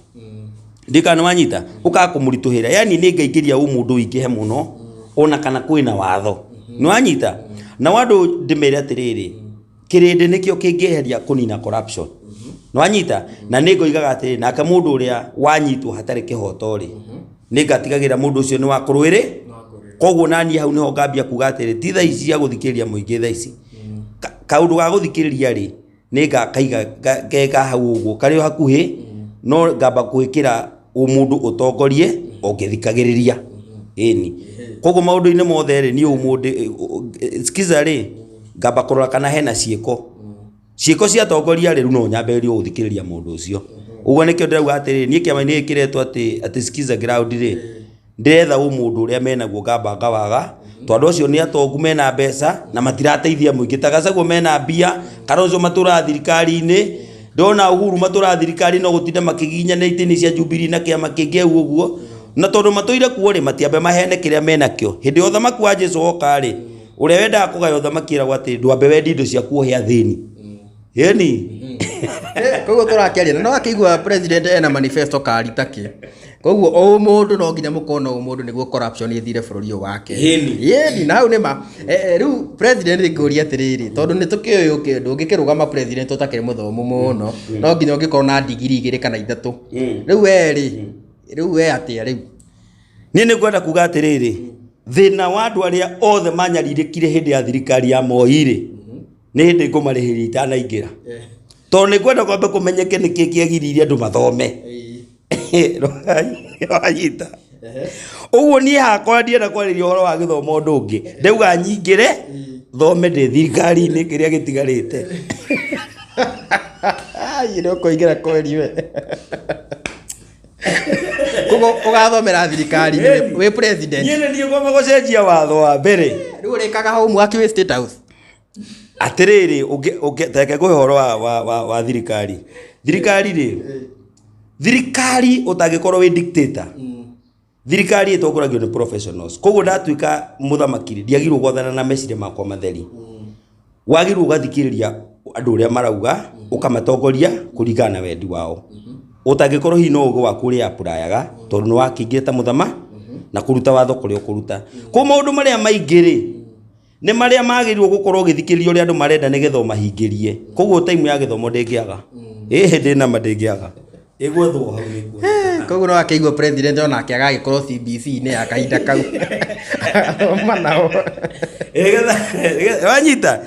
Ndiũĩ kana nĩ wanyita, ũkaga kũmũritũhĩra, yaani nĩ ngaingĩria ũmũndũ ũingĩhe mũno, ona kana kwĩna watho. Nĩ wanyita? Nao andũ ndĩmere atĩrĩrĩ, kĩrĩndĩ nĩkĩo kĩngĩeheria kũnina corruption. Nĩ wanyita? Na nĩ ngoigaga atĩrĩrĩ, nake mũndũ ũrĩa wanyitwo hatarĩ kĩhoto rĩ, nĩ ngatigagĩrĩra mũndũ ũcio nĩ wa kũrũĩrĩ. Koguo naniĩ hau nĩho ngambia kuga atĩrĩ, ti thaa ici cia gũthikĩrĩria mũingĩ thaa ici. Kaũndũ ga gũthikĩrĩria rĩ, nĩ ngakaiga kega hau ũguo, karĩ o hakuhĩ, no ngamba gwĩkĩra ũmũndũ ũtongorie o ngĩthikagĩrĩria. Ĩni. Koguo maũndũ-inĩ mothe rĩ, niĩ ũmũndũ, skiza rĩ, ngamba kũrora kana hena ciĩko. Ciĩko ciatongoria rĩ, rĩu no nyambĩrĩrie gũthikĩrĩria mũndũ ũcio. Ũguo nĩkĩo ndĩrauga atĩrĩrĩ, niĩ kĩama-inĩ gĩkĩ kĩretwo atĩ skiza ground rĩ, ndĩretha ũmũndũ ũrĩa menaguo ngamba ngawaga, tondũ acio nĩ atongu mena mbeca na matirateithia mũingĩ. Ta Gachagua mena mbia, Kalonzo matũraga thirikari-inĩ, ndona Uhuru matũraga thirikari no gũtinda makĩgiginyana itĩ-inĩ cia Jubilee na kĩama kĩngĩ hau ũguo. Na tondũ matũire kuo rĩ, matiambe maheane kĩrĩa menakĩo. Hĩndĩ ya ũthamaki wa Jesu woka rĩ, ũrĩa wendaga kũgaya ũthamaki eragwo atĩrĩ, ndwambe wendie indo ciaku ũhe athĩni. Ĩni. Koguo tũrakĩaria na no akĩigua president ena manifesto kari take. Koguo o mũndũ no nginya mũkorwo na ũmũndũ nĩguo corruption ĩthire bũrũri ũyũ wa Kenya. Ĩni. Ĩni, na hau nĩ ma. Rĩu president ngũria atĩrĩrĩ, tondũ nĩ tũkĩũĩ ndũngĩkĩrũgama president ũtakĩrĩ mũthomu mũno, no nginya ũngĩkorwo na ndigiri 2 kana 3. Rĩu we rĩ, rĩu we atĩa rĩu? Niĩ nĩ ngwenda kuga atĩrĩrĩ, thĩna wa andũ arĩa othe manyarirĩkire hĩndĩ ya thirikari ya Moi rĩ, nĩ hĩndĩ ngũmarĩhĩria itanaingĩra. Tondũ nĩ ngwenda kwambe kũmenyeke nĩkĩ kĩagiririe andũ mathome. Wanyita. Ũguo niĩ hakwa ndienda kwarĩria ũhoro wa gĩthomo ũndũ ũngĩ. Ndauga nyingĩre, thome ndĩ thirikari-inĩ kĩrĩa gĩtigarĩte. Ai, nĩ ũkũingĩra kweri we. Koguo ũgathomera thirikari wĩ president. Niĩ nĩ niĩ ngwamba gũcenjia watho wa mbere. Rĩu ũrĩkaga homework wĩ State House. Atĩrĩrĩ, tareke ngũhe ũhoro wa thirikari. Thirikari rĩ, thirikari ũtangĩkorwo wĩ dictator, thirikari ĩtongoragio nĩ professionals. Koguo ndatuĩka mũthamaki rĩ, ndiagĩrĩirwo gwathana na meciria makwa matheri. Wagĩrĩirwo ũgathikĩrĩria andũ ũrĩa marauga, ũkamatongoria kũringana na wendi wao. Ũtangĩkorwo hihi no ũgĩ waku ũrĩa apurayaga, tondũ nĩ wakĩingĩra ta mũthama na kũruta watho kũrĩa ũkũruta. Koguo maũndũ marĩa maingĩ rĩ, nĩ marĩa magĩrĩirwo gũkorwo ũgĩthikĩrĩria ũrĩa andũ marenda nĩgetha ũmahingĩrie. Koguo time ya gĩthomo ndĩngĩaga. Ĩhĩ ndĩ nama ndĩngĩaga. Ĩgwethwo hau nĩkuo. Koguo no akĩigua president onake agagĩkorwo CBC-inĩ ya kahinda kau. Athoma nao. Ĩgetha wanyita.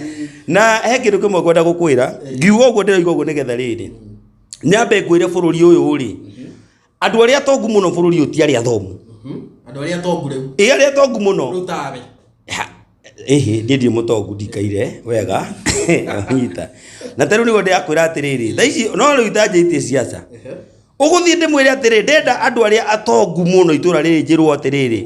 Na he kĩndũ kĩmwe ngwenda gũkwĩra, ngiuga ũguo ndĩroiga ũguo nĩgetha rĩrĩ, nyambe ngwĩre bũrũri ũyũ rĩ, andũ arĩa atongu mũno bũrũri ũyũ ti arĩa athomu. Andũ arĩa atongu rĩu. Ĩ arĩa atongu mũno. Rĩu tawe. Ĩhĩ, niĩ ndirĩ mũtongu ndikaire wega. Nyita. Na ta rĩu nĩguo ndĩrakwĩra atĩrĩrĩ, thaa ici no rĩu itanjĩtie ciaca. Ũgũthiĩ ndĩmwĩre atĩrĩrĩ, ndĩrenda andũ arĩa atongu mũno itũra rĩrĩ njĩrwo atĩrĩrĩ,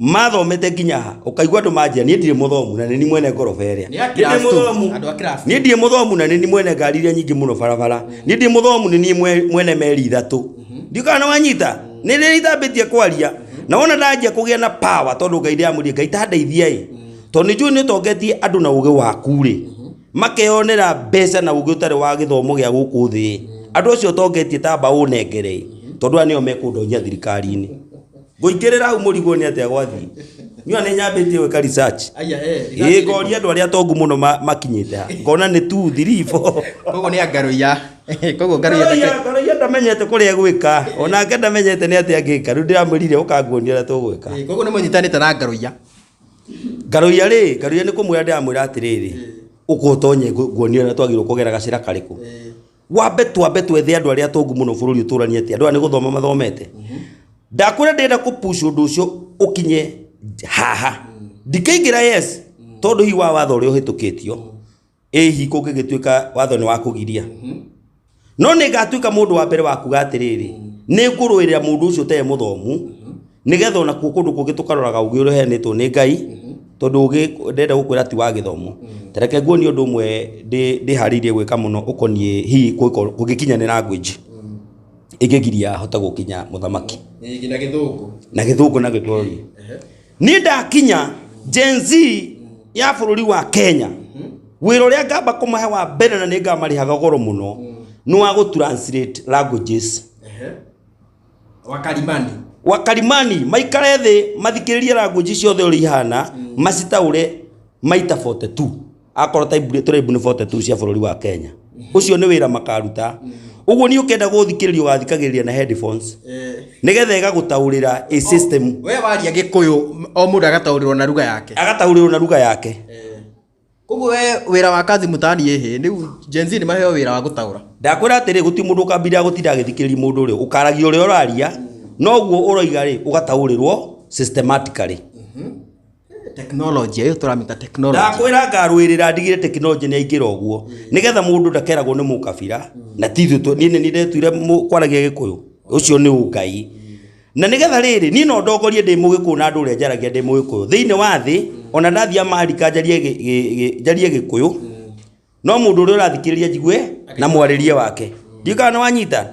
mathomete nginya ha, ũkaigua andũ manjĩra niĩ ndirĩ mũthomu na nĩ niĩ mwene ngoroba ĩrĩa. Nĩ a Niĩ ndirĩ class two. mũthomu. Andũ a class two. Niĩ ndirĩ mũthomu na nĩ niĩ mwene ngari iria nyingĩ mũno barabara. Niĩ ndirĩ mũthomu nĩ niĩ mwene meri ithatũ. Ndiũĩ kana nĩ wanyita. Nĩ rĩrĩa itambĩtie kwaria. Na wona ndanjia kũgĩa na power tondũ Ngai ndĩramũria Ngai ta ndeithia ĩ. Tondũ nĩ njũĩ nĩ ũtongetie andũ na ũgĩ waku rĩ. Makeyonera mbeca na ũgĩ ũtarĩ wa gĩthomo gĩa gũkũ thĩ. Andũ acio ũtongetie tamba ũnengere ĩ. Tondũ aya nĩo mekũndonyia thirikari-inĩ. Ngũingĩrĩra hau mũrigwo nĩ atĩa gwathiĩ. Niĩ nĩ nyambĩtie gwĩka research. Aya, Ĩ ngoria andũ arĩa atongu mũno makinyĩte ha. Ngona nĩ 2 3 4. Koguo nĩ angaroia. Koguo ngaroia Ngaroia ndamenyete kũrĩa egwĩka. Onake ndamenyete nĩ atĩa angĩka. Rĩu ndĩramwĩrire ũkanguonia ũrĩa tũgwĩka. Koguo nĩ mũnyitanĩte na ngaroia. Ngaroia rĩ, ngaroia nĩ kũmwĩra ndĩramwĩra atĩrĩrĩ, ũka ũtonye nguonie ũrĩa twagĩrĩirwo kũgera gacĩra karĩkũ. Wambe twambe twethe andũ arĩa atongu mũno bũrũri ũtũranie atĩ andũ aya nĩ gũthoma mathomete. Ndakwĩra ndĩrenda kũ push ũndũ ũcio ũkinye haha. Ndikaingĩra yes, tondũ hihi wa watho ũrĩa ũhĩtũkĩtio, ĩ hihi kũngĩgĩtuĩka watho nĩ wa kũgiria. No nĩ ngatuĩka mũndũ wa mbere wa kuga atĩrĩrĩ, nĩ ngũrũĩrĩra mũndũ ũcio ũtarĩ mũthomu, nĩgetha ona kuo kũndũ kũngĩ tũkaroraga ũgĩ ũrĩa ũheanĩtwo nĩ Ngai, tondũ ũgĩ ndĩrenda gũkwĩra ti wa gĩthomo. Ta reke nguonie ũndũ ũmwe ndĩharĩirie gwĩka mũno ũkoniĩ hihi kũngĩkinya nĩ language ĩngĩgiria hote gũkinya mũthamaki. Na gĩthũngũ. Na gĩthũngũ na gĩthweri. Niĩ ndakinya Gen Z ya bũrũri wa Kenya, wĩra ũrĩa ngamba kũmahe wa mbere na nĩ ngamarĩhaga goro mũno nĩ wa gũ translate languages. Wakarimani. Wakarimani maikare thĩ mathikĩrĩrie language ciothe ũrĩa ihana, macitaũre maita 42. Akorwo tribe nĩ 42 cia bũrũri wa Kenya. Ũcio nĩ wĩra makaruta. Ũguo niĩ ũkĩenda gũthikĩrĩria ũgathikagĩrĩria na headphones. Nĩgetha ĩgagũtaũrĩra a system. We waria Gĩkũyũ o mũndũ agataũrĩrwo na lugha yake. Agataũrĩrwo na lugha yake. Koguo we wĩra wa kazi mtaani ĩhĩ, rĩu Gen Z nĩ maheo wĩra wa gũtaũra. Ndakwĩra atĩrĩ, gũtirĩ mũndũ ũkambĩrĩria gũtinda agĩthikĩrĩria mũndũ ũrĩa ũkaragia ũrĩa ũraria, noguo ũroiga rĩ, ũgataũrĩrwo systematically. Technology ĩyo tũramĩta technology. Ndakwĩra ngarũĩrĩra ndigire technology nĩ yaingĩra ũguo, nĩgetha mũndũ ndakeragwo nĩ mũkabira, na ti ithuĩ niĩ nĩ niĩ ndetuire kwaragia Gĩkũyũ, ũcio nĩ ũngai. Na nĩgetha rĩrĩ, niĩ no ndongorie ndĩ mũgĩkũyũ na andũ ũrĩa njaragia ndĩ mũgĩkũyũ. Thĩinĩ wa thĩ, ona ndathiĩ Amerika njarie Gĩkũyũ, no mũndũ ũrĩa ũrathikĩrĩria njigue na mwarĩrie wake. Ndiũĩ kana nĩ wanyita?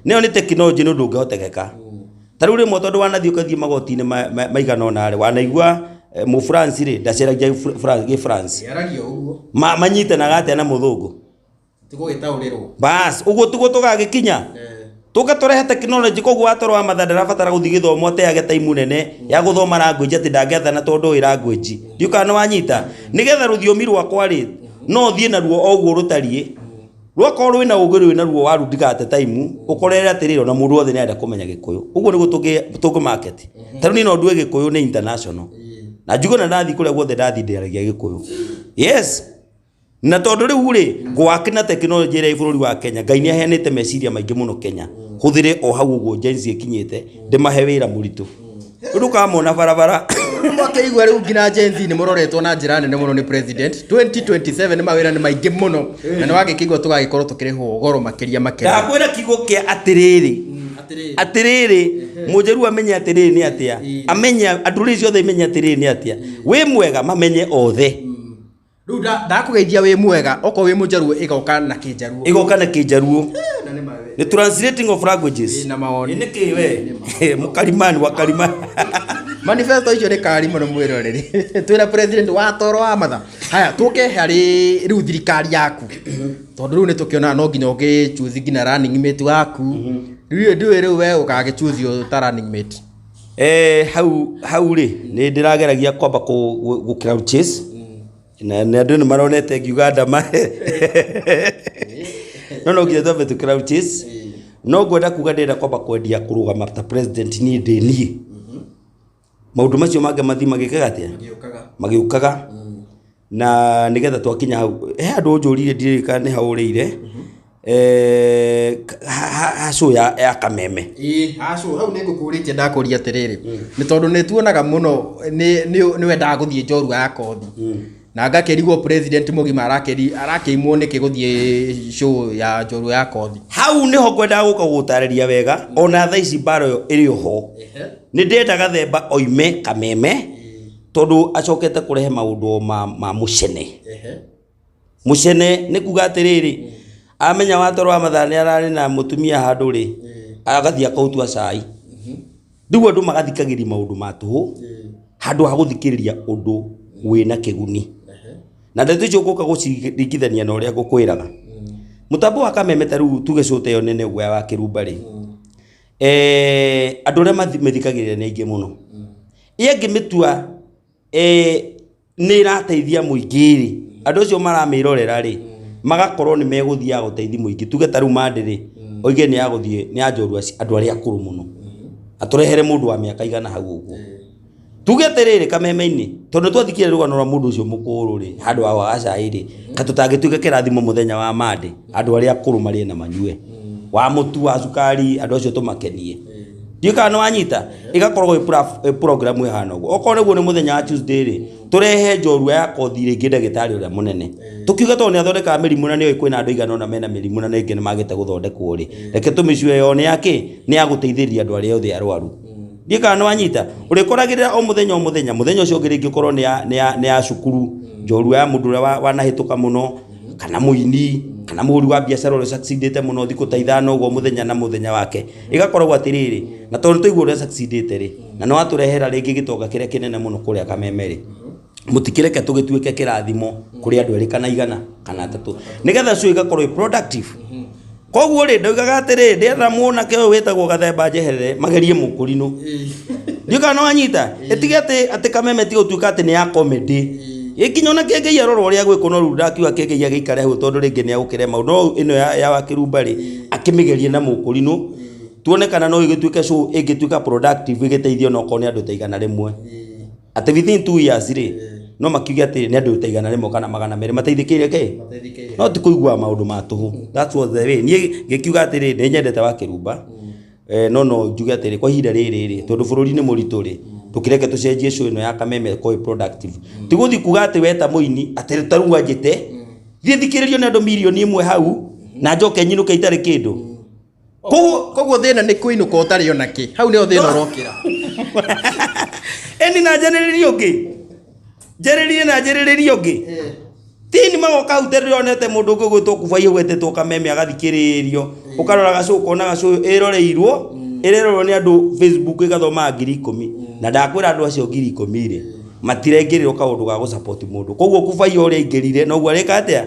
Nĩyo nĩ technology nĩ ũndũ ũngĩhotekeka. Ta rĩu rĩmwe tondũ wanathiĩ ũgathiĩ magoti-inĩ maigana ũna rĩ, wanaigua mũ France rĩ, ndaceragia gĩ France. Yaragia ũguo. Manyitanaga atĩa na mũthũngũ? Tũgũgĩtaũrĩrwo. Bas, ũguo tiguo tũgagĩkinya. Tũke tũrehe technology koguo watoro wa mathaa ndarabatara gũthiĩ gĩthomo ateage time nene ya gũthoma language atĩ ndangĩathana tondũ oĩ language. Ndiũĩ kana nĩ wanyita. Nĩgetha rũthiomi rwakwa rĩ, no thiĩ naruo o ũguo rũtariĩ. Rwakorwo rwĩna ũgĩ rwĩna ruo waru ndigate time, ũkorere atĩrĩrĩ ona mũndũ wothe nĩarenda kũmenya Gĩkũyũ. Ũguo nĩguo tũngĩ market. Ta rĩu niĩ no ndue Gĩkũyũ nĩ international. Na njuge ona ndathiĩ kũrĩa guothe ndathiĩ ndĩaragia Gĩkũyũ. Yes. Na tondũ rĩu rĩ, ngwaki na tekinoronjĩ ĩrĩa ĩ bũrũri wa Kenya, Ngai nĩ aheanĩte meciria maingĩ mũno Kenya. Hũthĩre o hau ũguo Gen Z ĩkinyĩte, ndĩmahe wĩra mũritũ. Rĩu ndũkamona barabara. Rĩu mwakĩigua rĩu nginya Gen Z nĩ mũroretwo na njĩra nene mũno nĩ president. 2027 mawĩra nĩ maingĩ mũno na nĩ wagĩkĩigua tũgagĩkorwo tũkĩrĩhwo goro makĩria makĩria. Ndakwĩra kiugo kĩa atĩrĩrĩ, atĩrĩrĩ mũnjaruo amenye atĩrĩrĩ nĩ atĩa, amenye andũ rĩ ciothe imenye atĩrĩrĩ nĩ atĩa, wĩ mwega mamenye othe. Rĩu ndakũgeithia wĩ mwega, okorwo wĩ mũnjaruo ĩgoka na kĩnjaruo. Ĩgoka na kĩnjaruo. Na nĩ mawe. Nĩ translating of languages. Ĩ, na mawoni. Nĩ kĩ we? Mũkarimani wa karimani. Manifesto icio nĩ kari mũno mwĩroreri. Twĩna president wa toro wa matha. Haya, tũke harĩ rĩu thirikari yaku. Tondũ rĩu nĩ tũkĩonaga no nginya ũgĩchoose nginya running mate waku. Rĩu ndiũĩ rĩu we ũgagĩchoose ta running mate. Hau rĩ nĩ ndĩrageragia kwamba gũ crowd chase. Na andũ nĩ maronete ngiuga ndama. No no nginya twambe tũ crowd chase. No ngwenda kuga ndĩrenda kwamba kwendia kũrũgama ta president niĩ ndĩ niĩ. Maũndũ macio mangĩ mathiĩ magĩkaga atĩa? Magĩũkaga. Na nĩgetha twakinya hau, he handũ ũnjũririe ndiũĩ kana nĩ haũrĩire. Ha show ya Kameme. Ĩĩ, ha show hau nĩ ngũkũrĩtie ndakũria atĩrĩrĩ. Nĩ tondũ nĩ tuonaga mũno nĩ wendaga gũthiĩ njorua ya kothi. Na ngakĩrigwo president mũgima arakĩimwo nĩkĩ gũthiĩ show ya njorua ya kothi. Hau nĩho ngwendaga gũka gũtarĩria wega, ona thaa ici mbara ĩyo ĩrĩ oho. Nĩ ndĩrenda Gathemba oime Kameme, tondũ acokete kũrehe maũndũ ma mũcene. Mũcene nĩ kuga atĩrĩrĩ, amenya watoro wa mathaa nĩ ararĩ na mũtumia handũ rĩ, agathiĩ akautua cai. Rĩu andũ magathikagĩrĩria maũndũ ma tũhũ, handũ ha gũthikĩrĩria ũndũ wĩna kĩguni. Na ndeto icio ngũka gũciringithania na ũrĩa ngũkwĩraga. Mũtambo wa Kameme ta rĩu tuge show ta ĩyo nene ũguo ya Wakĩrumba rĩ, andũ arĩa mĩthikagĩrĩria nĩ aingĩ mũno. Ĩ angĩmĩtua nĩ ĩrateithia mũingĩ rĩ, andũ acio maramĩrorera rĩ, magakorwo nĩ megũthiaga gũteithia mũingĩ. Tuge ta rĩu Monday rĩ, oige nĩ ya gũthiĩ, nĩ ya njorua andũ arĩa akũrũ mũno. Atũrehere mũndũ wa mĩaka igana hau ũguo. Tuge atĩrĩrĩ Kameme-inĩ, tondũ twathikire rũgano rwa mũndũ ũcio mũkũrũ rĩ, handũ ha kwaga cai rĩ, ka tũtangĩtuĩka kĩrathimo mũthenya wa Monday, andũ arĩa akũrũ marĩe na manyue. Wa mũtu, wa cukari, andũ acio tũmakenie. Ndiũĩ kana nĩ wanyita, ĩgakorwo ĩ program ĩhana ũguo. Okorwo nĩguo nĩ mũthenya wa Tuesday rĩ, tũrehe njorua ya kothi rĩngĩ ndagĩtarĩ ũrĩa mũnene. Tũkiuga tondũ nĩ athondekaga mĩrimũ na nĩoĩ kwĩna andũ aigana ũna mena mĩrimũ na rĩngĩ nĩ magĩte gũthondekwo rĩ, reke tũmĩcue yo nĩ ya kĩ? Nĩ ya gũteithĩrĩria andũ arĩa othe arwaru. Ndiũĩ kana nĩ wanyita, ũrĩkoragĩrĩra o mũthenya o mũthenya, mũthenya ũcio ũngĩ rĩngĩ ũkorwo nĩ ya cukuru, njorua ya mũndũ ũrĩa wanahĩtũka mũno, kana mũini, kana mũhũri wa biacara ũrĩa succeedĩte mũno thikũ ta ithano ũguo mũthenya na mũthenya wake. Ĩgakoragwo atĩrĩrĩ, na tondũ nĩtwaigua ũrĩa succeedĩte rĩ, na nĩ watũrehera rĩngĩ gĩtonga kĩrĩa kĩnene mũno kũrĩa Kameme rĩ, mũtikĩreke tũgĩtuĩke kĩrathimo kũrĩ andũ erĩ kana igana kana atatũ, nĩgetha show ĩgakorwo ĩ productive. Koguo rĩ, ndaugaga atĩrĩrĩ, ndĩrenda mwanake ũyũ wĩtagwo Gathemba njeherere, magerie mũkũrinũ. Ndiũĩ kana nĩ wanyita, ĩtige atĩ Kameme ti gũtuĩka atĩ nĩ ya comedy. Ĩ nginya ona Kĩengei arora ũrĩa gwĩkwo, no rĩu ndakiuga Kĩengei agĩikare hau tondũ rĩngĩ nĩ egũkĩre maũndũ. No ĩno ya Wakĩrumba rĩ, akĩmĩgerie na mũkũrinũ, tuone kana no ĩgĩtuĩke show ĩngĩtuĩka productive ĩgĩteithie onokorwo nĩ andũ ta 100. Atĩ within 2 years rĩ, no makiuge atĩ nĩ andũ ta 100 kana 200 mateithĩkĩire kĩ? No ti kũigua maũndũ ma tũhũ. That's what the way. Niĩ ngĩkiuga atĩrĩ, nĩ nyendete Wakĩrumba, no no njuge atĩrĩ, kwa ihinda rĩrĩ rĩ, tondũ bũrũri nĩ mũritũ rĩ, tũkĩreke tũcenjie show ĩno ya Kameme ĩkorwo ĩ productive. Ti gũthiĩ kuga atĩ we ta mũini, atĩ ta rĩu wanjĩte, thiĩ thikĩrĩrio nĩ andũ 1 million hau, na njoke nyinũke itarĩ kĩndũ. Koguo thĩna nĩ kũinũka ũtarĩ ona kĩ. Hau nĩho thĩna ũrokĩra. Ĩni na njarĩrĩrie ũngĩ. Njarĩrĩrie na njarĩrĩrie ũngĩ. Tini magoka hau tondũ ndĩronete mũndũ ũngĩ ũgwĩtwo Kubai ũgwetetwo Kameme agathikĩrĩrio. Ũkarora gacũ ũkona gacũ ĩroreirwo, ĩrerorwo nĩ andũ Facebook ĩgathomaga 10,000. Na ndakwĩra andũ acio 10,000 rĩ, matiraingĩrĩrwo kaũndũ ga gũ support mũndũ. Koguo Kubai ũrĩa aingĩrire noguo arĩka atĩa?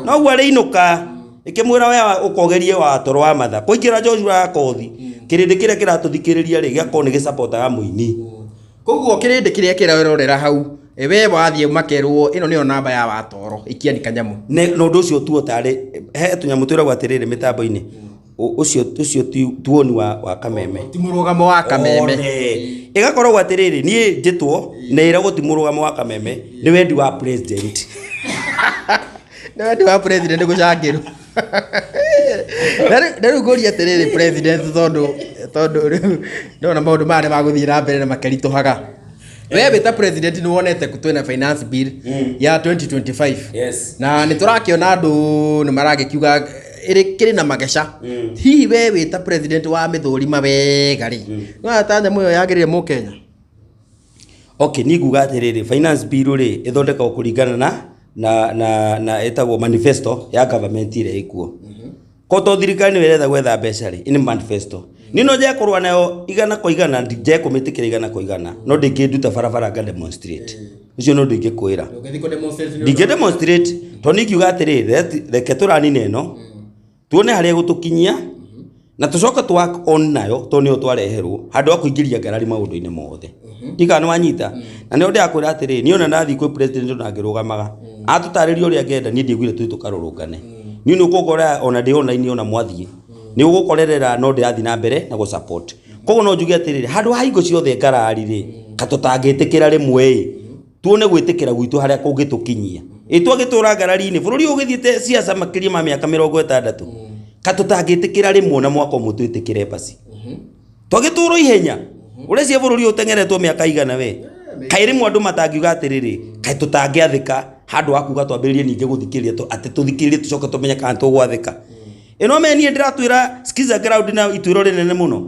Noguo arĩinũka. Ĩkĩmwĩra we ũkogerie wa toro wa matha. Kũingĩra Joshua ya kothi. Kĩrĩndĩ kĩrĩa kĩratũthikĩrĩria rĩ, gĩgakorwo nĩ gĩsupportaga mũini. Koguo kĩrĩndĩ kĩrĩa kĩrerorera hau, we wathiĩ makerwo ĩno nĩyo namba ya watoro, ikiani kanyamũ. Na ũndũ ũcio tuo tarĩ he tũnyamũ twĩragwo atĩrĩrĩ mĩtambo-inĩ, ũcio ti woni wa Kameme. Ti mũrũgamo wa Kameme. One. Ĩgakoragwo atĩrĩrĩ, niĩ njĩtwo na ĩragwo ti mũrũgamo wa Kameme, nĩ wendi wa president. Nĩ wendi wa president gũcangĩrwo. Na rĩu ngũrie atĩrĩrĩ president, tondũ rĩu ndona maũndũ maya nĩ magũthiĩ na mbere na makĩritũhaga. We wĩ ta president nĩ wonete twĩna finance bill ya 2025. Yes. Na nĩ tũrakĩona andũ nĩ maragĩkiuga ĩrĩ kĩrĩ na mageca. Hihi we wĩ ta president wa mĩthũrima wega rĩ, nĩwona ta nyamũ ĩyo yagĩrĩire mũkenya? Okay, niĩ nguga atĩrĩrĩ, finance bill rĩ ĩthondekagwo kũringana na ĩtagwo manifesto ya government ĩrĩa ĩkuo. Ko to thirikari nĩyo ĩretha gwetha mbeca rĩ, nĩ manifesto. Niĩ no njage kũrũa nayo igana kwa igana, njage kũmĩtĩkĩra igana kwa igana, no ndĩngĩnduta barabara nga demonstrate. Ũcio nĩ ũndũ ingĩkwĩra. Ndingĩ demonstrate tondũ niĩ ingiuga atĩrĩrĩ, reke tũranine ĩno, tuone harĩa ĩgũtũkinyia, na tũcoke tũ work on nayo tondũ nĩyo twareherwo handũ ha kũingĩria ngarari maũndũ-inĩ mothe. Ndikana nĩ wanyita. Na nĩo ndĩrakwĩra atĩrĩrĩ, niĩ ona ndathiĩ kwĩ president ona ngĩrũgamaga, atũtarĩria ũrĩa angĩenda, niĩ ndiaiguire tũthiĩ tũkarũrũngane. Niĩ nĩ ũkũngora ona ndĩ online ona mwathiĩ, nĩ ũgũkorerera no ndĩrathiĩ na mbere na gũ support. Koguo no njuge atĩrĩrĩ, handũ ha hingo ciothe ngarari rĩ, ka tũtangĩtĩkĩra rĩmwe ĩ, tuone gwĩtĩkĩra gwitũ harĩa kũngĩtũkinyia. Ĩ twagĩtũra ngarari-inĩ, bũrũri ũyũ ũgĩthiĩte siasa makĩria ma mĩaka 60, ka tũtangĩtĩkĩra rĩmwe na mwaka ũmwe twĩtĩkĩre basi. Twagĩtũrwo ihenya, ũreciria bũrũri ũyũ ũteng'eretwo mĩaka igana we? Kaĩ rĩmwe andũ matangiuga atĩrĩrĩ, kaĩ tũtangĩathĩka handũ ha kuga twambĩrĩrie ningĩ gũthikĩrĩria, atĩ tũthikĩrĩrie tũcoke tũmenye kana tũgwathĩka. Ĩno me niĩ ndĩratwĩra skiza ground na ituĩro rĩnene mũno.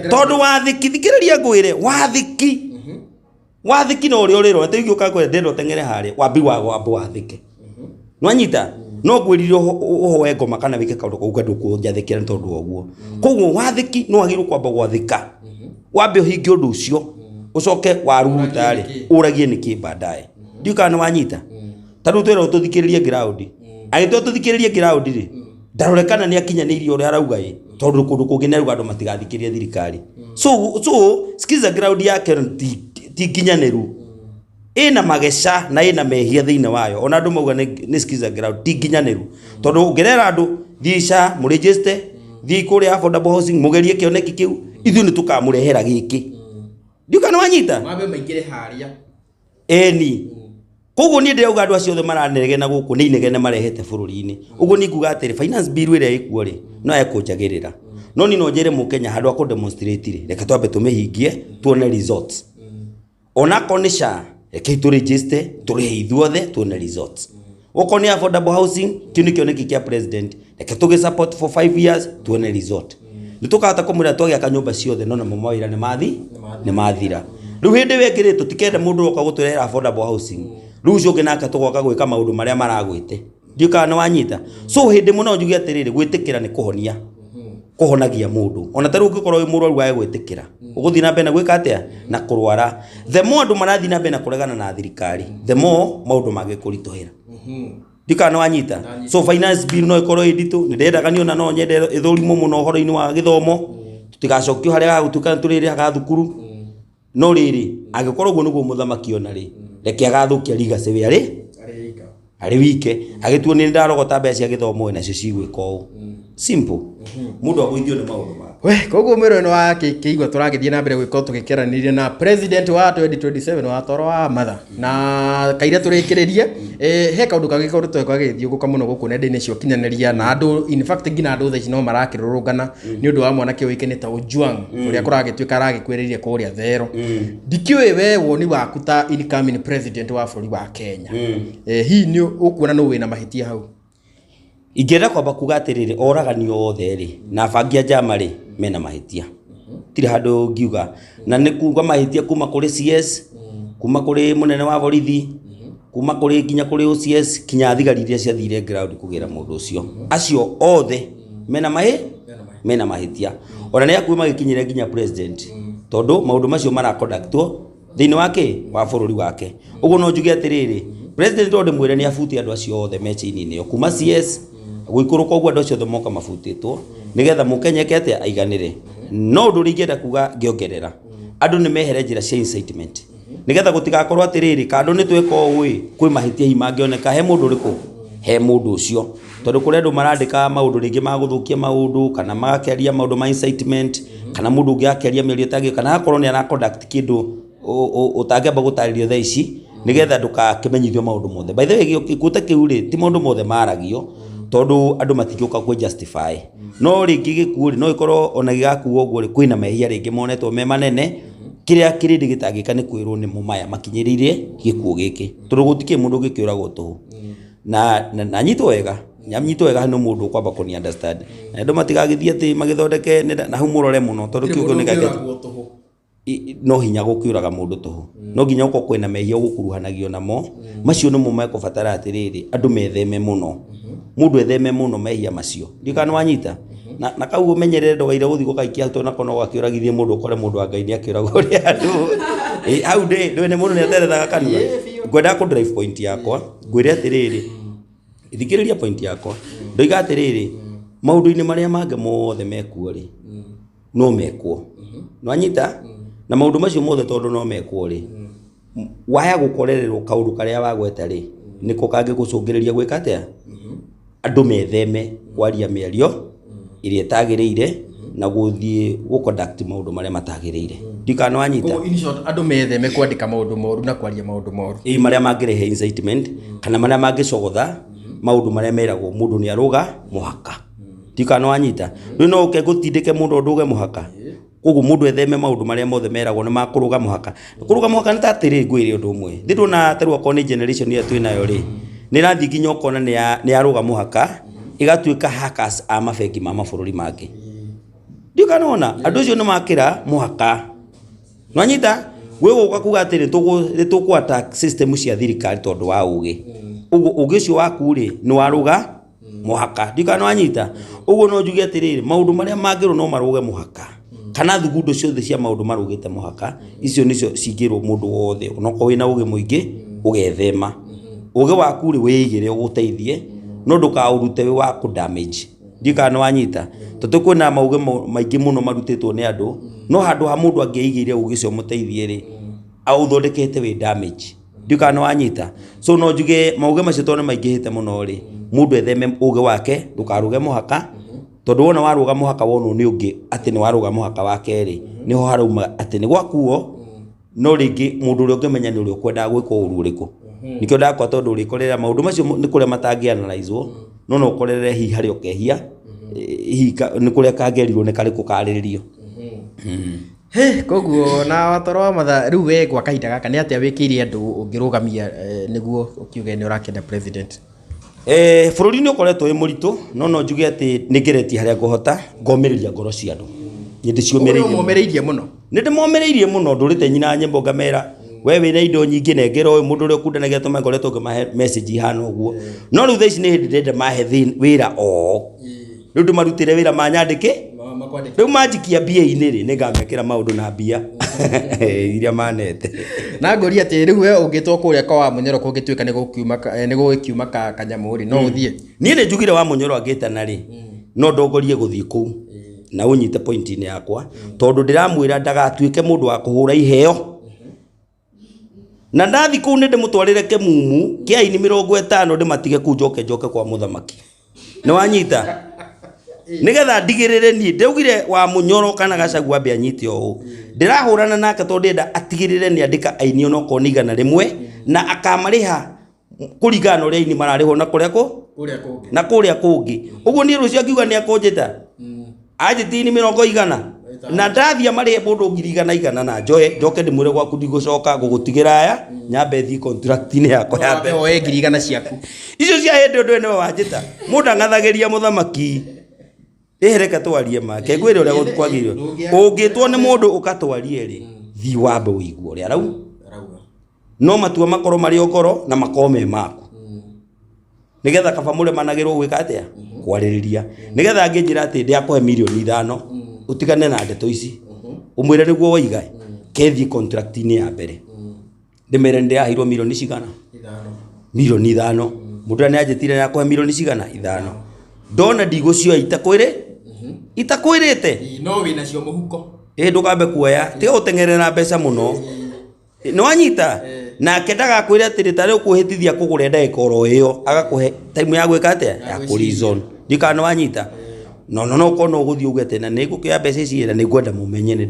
Tondũ wathĩki, thikĩrĩria ngwĩre, wathĩki. Wathĩki no ũrĩa ũrĩrwo, atĩ ũngĩũka ngwĩre ndĩrenda ũteng'ere harĩa, wambi wambe wathĩke. Nĩwanyita? No ngwĩrire ũhoe ngoma kana wĩke kaũndũ kau ndũkũnjathĩkĩra nĩ tondũ wa ũguo. Koguo wathĩki nĩ wagĩrĩirwo kwamba gwathĩka. Wambe ũhingie ũndũ ũcio, ũcoke waruta rĩ, ũragie nĩkĩ baadaye. Ndiũĩ kana nĩ wanyita? Ta rĩu twĩrwo tũthikĩrĩrie ground. Agĩtwĩra tũthikĩrĩrie ground rĩ, ndarore kana nĩ akinyanĩirie ũrĩa arauga ĩ, tondũ kũndũ kũngĩ nĩ arauga andũ matigathikĩrĩrie thirikari. So skiza ground yake ti nginyanĩru. Ĩna mageca na ĩna mehia thĩinĩ wayo. Ona andũ mauga nĩ skiza ground ti nginyanĩru. Tondũ ũngĩrera andũ thiĩ SHA mũregister, thiĩ kũrĩa affordable housing mũgerie kĩoneki kĩu, ithuĩ nĩ tũkamũrehera gĩkĩ. Ndiũĩ kana nĩ wanyita? Mambe maingĩre harĩa. Ĩni. Koguo niĩ ndĩrauga andũ acio othe maranegena gũkũ nĩ inegene marehete bũrũri-inĩ. Ũguo niĩ nguga atĩrĩ, finance bill ĩrĩa ĩkuo rĩ, no ĩkũnjagĩrĩra. No niĩ no njĩre mũkenya handũ ha kũ demonstrate rĩ, reke twambe tũmĩhingie tuone results. Onakorwo nĩ SHA, rekei tũ register, tũrĩhe ithuothe tuone results. Okorwo nĩ affordable housing, kĩu nĩ kĩoneki kĩa president, reke tũgĩ support for 5 years tuone result. Nĩ tũkahota kũmwĩra twagĩaka nyũmba ciothe no namo mawĩra nĩ mathi, nĩ mathira. Rĩu hĩndĩ ĩyo ĩngĩ rĩ, tũtikenda mũndũ ũroka gũtũrehera affordable housing. Rĩu ũcio ũngĩ nake tũgoka gwĩka maũndũ marĩa maragwĩte. Ndiũĩ kana nĩ wanyita. So hĩndĩ ĩmwe no njuge atĩrĩrĩ, gwĩtĩkĩra nĩ kũhonia. Kũhonagia mũndũ. Ona ta rĩu ũngĩkorwo wĩ mũrwaru wage gwĩtĩkĩra, ũgũthiĩ na mbere na gwĩka atĩa? Na kũrwara. The more andũ marathiĩ na mbere na kũregana na thirikari, the more maũndũ mangĩkũritũhĩra. Ndiũĩ kana nĩ wanyita. So finance bill no ĩkorwo ĩ nditũ, nĩ ndendaga niĩ ona no nyende ĩthũrimwo mũno ũhoro-inĩ wa gĩthomo, tũtigacokio harĩa hagũtuĩka nĩ tũrĩrĩhaga thukuru. No rĩrĩ, angĩkorwo ũguo nĩguo mũthamaki ona rĩ, reke agathũkia legacy we arĩ arĩ wike, agĩtuo nĩ ndarogota mbeca cia gĩthomo nacio cigwĩka ũũ. Simple. Mũndũ agũithio nĩ maũndũ make. We, koguo mwĩro ĩno wa kĩigua tũragĩthiĩ na mbere gũgĩkorwo tũgĩkĩaranĩria na president wa 2027 wa toro wa matha na kaira tũrĩkĩrĩrie, he kaũndũ kangĩkorwo gagĩthiũngũka mũno gũkũ nenda-inĩ cia ũkinyanĩria na andũ, in fact nginya andũ thaa ici no marakĩrũrũngana nĩ ũndũ wa mwanake ũĩkaine ta Ojwang ũrĩa kũragĩtuĩka aragĩkuĩrĩire kũrĩa Thero. Ndikĩũĩ we woni waku ta incoming president wa bũrũri wa Kenya, hihi nĩ ũkuona nũ wĩna mahĩtia hau? Ingĩenda kwamba kuga atĩrĩrĩ, oragani othe rĩ na bangi a njama rĩ mena mahĩtia. Tirĩ handũ ngiuga. Na nĩ kuga mahĩtia kuma kũrĩ CS, kuma kũrĩ mũnene wa borithi, kuma kũrĩ nginya kũrĩ OCS, kinya thigari iria ciathire ground kũgĩra mũndũ ũcio. Acio othe mena mena mahĩtia. Ona nĩ hakuhĩ magĩkinyĩre nginya president, tondũ maũndũ macio maraconductwo thĩinĩ wa kĩ wa bũrũri wake. Ũguo no njuge atĩrĩrĩ, president no ndĩmwĩre nĩ abute andũ acio othe me chain-inĩ ĩyo kuma CS gũikũrũka ũguo andũ acio othe moka mabutĩtwo nĩgetha mũkenya eke atĩa aiganĩre. No ũndũ ũrĩa ingĩenda kuga ngĩongerera, andũ nĩ mehere njĩra cia incitement nĩgetha gũtigakorwo atĩrĩrĩ kando nĩ tweka ũũ ĩ, kwĩ mahĩtia hihi mangĩoneka he mũndũ ũrĩkũ, he mũndũ ũcio. Tondũ kũrĩ andũ marandĩka maũndũ rĩngĩ ma gũthũkia maũndũ kana magakĩaria maũndũ ma incitement kana mũndũ ũngĩ akĩaria mĩario ĩtagĩrĩire kana agakorwo nĩ ara conduct kĩndũ ũtangĩamba gũtarĩrio thaa ici nĩgetha ndũgakĩmenyithio maũndũ mothe. By the way, gĩkuũ ta kĩu rĩ, ti maũndũ mothe maragio tondũ andũ matingĩũka kwĩ justify. No rĩngĩ gĩkuũ rĩ, no gĩkorwo ona gĩgakuo ũguo rĩ, kwĩna mehia rĩngĩ monetwo me manene. Kĩrĩa kĩrĩndĩ gĩtangĩka nĩ kwĩrwo nĩmo maya makinyĩrĩire gĩkuũ gĩkĩ, tondũ gũtikĩrĩ mũndũ ũngĩkĩũragwo tũhũ. Na nyitwo wega, nyitwo wega nĩ mũndũ ũkwamba kũni understand. Na andũ matigagĩthiĩ atĩ magĩthondeke nenda, na hau mũrore mũno tondũ Gũtirĩ kĩu mũndũ nĩ gakĩ- ũngĩũragwo tũhũ. No hinya gũkĩũraga mũndũ tũhũ. No nginya ũkorwo kwĩna mehia ũgũkuruhanagio namo, macio nĩmo mekũbatara atĩrĩrĩ, andũ metheme mũno. Mũndũ etheme mũno mehia macio. Ndiũĩ kana nĩwanyita? Na kau ũmenyerere ndũgaire gũthiĩ gũgaikia hau tondũ nako no gakĩũragithie mũndũ ũkore mũndũ wa Ngai nĩakĩũragwo nĩ andũ. Hau ndũĩ nĩ mũndũ nĩaterethaga kanua. Ngwendaga kũ drive point yakwa, ngwĩre atĩrĩrĩ, thikĩrĩria point yakwa. Ndoiga atĩrĩrĩ, maũndũ-inĩ marĩa mangĩ mothe mekuo rĩ, no mekwo. Nĩwanyita? Na maũndũ macio mothe tondũ no mekwo rĩ, waya gũkorererwo kaũndũ karĩa wagweta rĩ, nĩko kangĩgũcũngĩrĩria gwĩka atĩa? Andũ metheme kwaria mĩario ĩrĩa ĩtagĩrĩire na gũthiĩ gũ conduct maũndũ marĩa matagĩrĩire. Ndiũĩ kana nĩwanyita? Koguo in short, andũ metheme kwandĩka maũndũ moru na kwaria maũndũ moru. Ĩĩ, marĩa mangĩrehe incitement kana marĩa mangĩcogotha maũndũ marĩa meragwo mũndũ nĩ arũga mũhaka. Ndiũĩ kana nĩwanyita? Rĩu no ũke ngũtindĩke mũndũ ndũge mũhaka. Koguo mũndũ etheme maũndũ marĩa mothe meragwo nĩ makũrũga mũhaka. Kũrũga mũhaka nĩ ta atĩrĩ, ngwĩre ũndũ ũmwe. Thĩ ndũna ta rĩu okorwo nĩ generation ĩrĩa twĩnayo rĩ, nĩ ĩrathiĩ nginya ũkona nĩ yarũga mũhaka, ĩgatuĩka hackers a mabengi ma mabũrũri mangĩ. Ndiũĩ kana nĩwona? Andũ acio nĩ makĩra mũhaka. Nĩwanyita? Gwĩ gũka kuga atĩrĩ, nĩ tũkũ attack system cia thirikari tondũ wa ũgĩ. Ũguo ũgĩ ũcio waku rĩ, nĩ warũga mũhaka. Ndiũĩ kana nĩwanyita? Ũguo no njuge atĩrĩrĩ, maũndũ marĩa mangĩrwo no marũge mũhaka, kana thugundo ciothe cia maũndũ marũgĩte mũhaka, icio nĩcio cingĩrwo mũndũ wothe, onokorwo wĩna ũgĩ mũingĩ, ũgethema. Ũgĩ waku rĩ, wĩigĩre ũgũteithie, no ndũkaũrute wĩ wa kũ damage. Ndiũĩ kana nĩwanyita? Tondũ kwĩna maũgĩ maingĩ mũno marutĩtwo nĩ andũ, no handũ ha mũndũ angĩaigĩire ũgĩ ũcio ũmũteithie rĩ, aũthondekete wĩ damage. Ndiũĩ kana nĩwanyita? So no njuge maũgĩ macio tondũ nĩ maingĩhĩte mũno rĩ, mũndũ etheme ũgĩ wake, ndũkarũge mũhaka, tondũ wona warũga mũhaka wonwo nĩ ũngĩ atĩ nĩ warũga mũhaka wake rĩ, nĩho harauma atĩ nĩ gwakuo, no rĩngĩ mũndũ ũrĩa ũngĩmenya nĩ ũrĩa ũkwendaga gwĩkwo ũru ũrĩkũ. Nĩkĩo ndakwa tondũ ũrĩkorera maũndũ macio nĩ kũrĩa matangĩ analyze-wo, no no ũkorerere hihi harĩa ũkehia, hihi nĩ kũrĩa kangĩerirwo nĩ karĩkũ karĩrĩrio. He, koguo na watoro wa mathaa rĩu we gwa kahinda gaka nĩ atĩa wĩkĩire andũ ũngĩrũgamia nĩguo ũkiuge nĩ ũrakĩenda president? Bũrũri nĩ ũkoretwo wĩ mũritũ, no no njuge atĩ nĩ ngeretie harĩa ngũhota ngomĩrĩria ngoro cia andũ. Nĩ ndĩciũmĩrĩirie mũno. Ũmĩrĩirie mũno. Nĩ ndĩmomĩrĩirie mũno, ndũrĩte nyina nyĩmbo ngamera we wĩna indo nyingĩ nengera ũyũ mũndũ ũrĩa ũkundanagia tũmaĩ ngoretwo ngĩmahe message ihana ũguo. No rĩu thaa ici nĩ hĩndĩ ndĩrenda mahe wĩra oo. Rĩu ndĩmarutĩre wĩra manyandĩke. Rĩu manjikia mbia-inĩ rĩ, nĩngamekĩra maũndũ na mbia iria manete. Na ngũria atĩ rĩu we ũngĩtwo kũrĩa kwa Wamunyoro kũngĩtuĩka nĩ gũgĩkiuma kanyamũ rĩ, no ũthiĩ? Niĩ nĩ njugire Wamunyoro angĩtana rĩ, no ndongorie gũthiĩ kũu na ũnyite point-inĩ yakwa, tondũ ndĩramwĩra ndagatuĩke mũndũ wa kũhũra iheo. Na ndathi kũu nĩ ndĩmũtwarĩre kĩmumu kĩa aini 50 ndĩmatige kũu njoke njoke kwa mũthamaki. Nĩ wanyita? Nĩgetha ndigĩrĩre niĩ ndaugire wa Mũnyoro kana Gachagua ambe anyite ũũ. Ndĩrahũrana nake tondũ ndĩrenda atigĩrĩre nĩ andĩka aini onokorwo nĩ 100 na akamarĩha kũringana na ũrĩa aini mararĩhwo na kũrĩa kũ Kũrĩa kũngĩ. na kũrĩa kũngĩ. Ũguo niĩ rũciũ angiuga nĩ akũnjĩta anjĩtie aini 100 na ndathiĩ amarĩhe mũndũ ngiri igana igana na njoe njoke ndĩmwĩre gwaku ndigũcoka ngũgũtigĩra aya nyambe thiĩ contract-inĩ yakwa ya mbere. Woe ngiri igana ciaku. Icio cia hĩndĩ ũndũ nĩwe wanjĩta. Mũndũ ang'athagĩria mũthamaki. Ĩhĩ reke twarie ma. Ke ngwĩre ũrĩa kwagĩrĩire. Ũngĩtwo nĩ mũndũ ũkatwarie rĩ, thiĩ wambe ũigue ũrĩa arauga. No matua makorwo marĩ o ngoro na makorwo me maku. Nĩgetha kaba mũremanagĩrwo gwĩka atĩa? Kwarĩrĩria. Nĩgetha angĩnjĩra atĩ ndĩakũhe mirioni 5, ũtigane na ndeto ici. Ũmwĩre nĩguo waiga. Kethiĩ contract-inĩ ya mbere. Ndĩmere nĩndĩraheirwo mirioni cigana? Mirioni 5. Mũndũ ũrĩa nĩanjĩtire nĩakũhe mirioni cigana? 5. Ndona ndigũcioya itakwĩrĩte. No wĩnacio mũhuko. Ĩ ndũkambe kuoya. Tiga gũteng'erera mbeca mũno. Nĩwanyita? Nake ndagakwĩre atĩrĩ ta rĩu kwĩhĩtithia kũgũra ndagĩka oro ĩyo, agakũhe time ya gwĩka atĩa? Ya kũ reason. Ndiũĩ kana nĩwanyita? No no no ũkorwo no ũgũthiĩ uge atĩ na nĩngũkĩoya mbeca ici na nĩngwenda mũmenye nĩ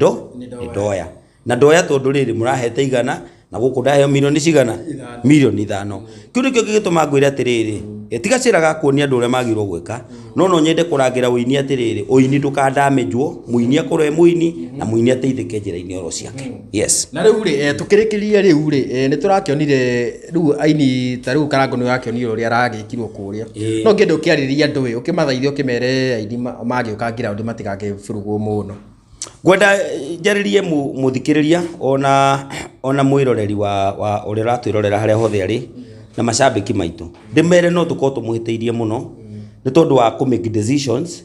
ndoya. Na ndoya tondũ rĩrĩ mũrahete 100 na gũkũ ndaheo mirioni cigana? Mirioni 5. Kĩu nĩkĩo gĩgĩtũma ngwĩre atĩrĩrĩ, Tiga cira ga kuonia andũ ũrĩa magĩrĩirwo gwĩka, no no nyende kũrangĩra ũini atĩrĩrĩ, ũini ndũkandamĩnjwo, mũini akorwo e mũini na mũini ateithĩke njĩra-inĩ oro ciake. Yes. Na rĩu rĩ, tũkĩrĩkĩrĩria rĩu rĩ, nĩ tũrakĩonire rĩu aini ta rĩu Karangũ nĩ ũrakĩonire ũrĩa aragĩkirwo kũrĩa. No ngĩenda ũkĩarĩrie andũ ĩ, ũkĩmathaithe ũkĩmere aini magĩũka ground matigakĩburugwo mũno. Ngwenda njarĩrie mũthikĩrĩria ona mwĩroreri wa ũrĩa ũratwĩrorera harĩa hothe arĩ na macambĩki maitũ, ndĩmere no tũkorwo tũmũhĩtĩirie mũno nĩ tondũ wa kũ make decisions,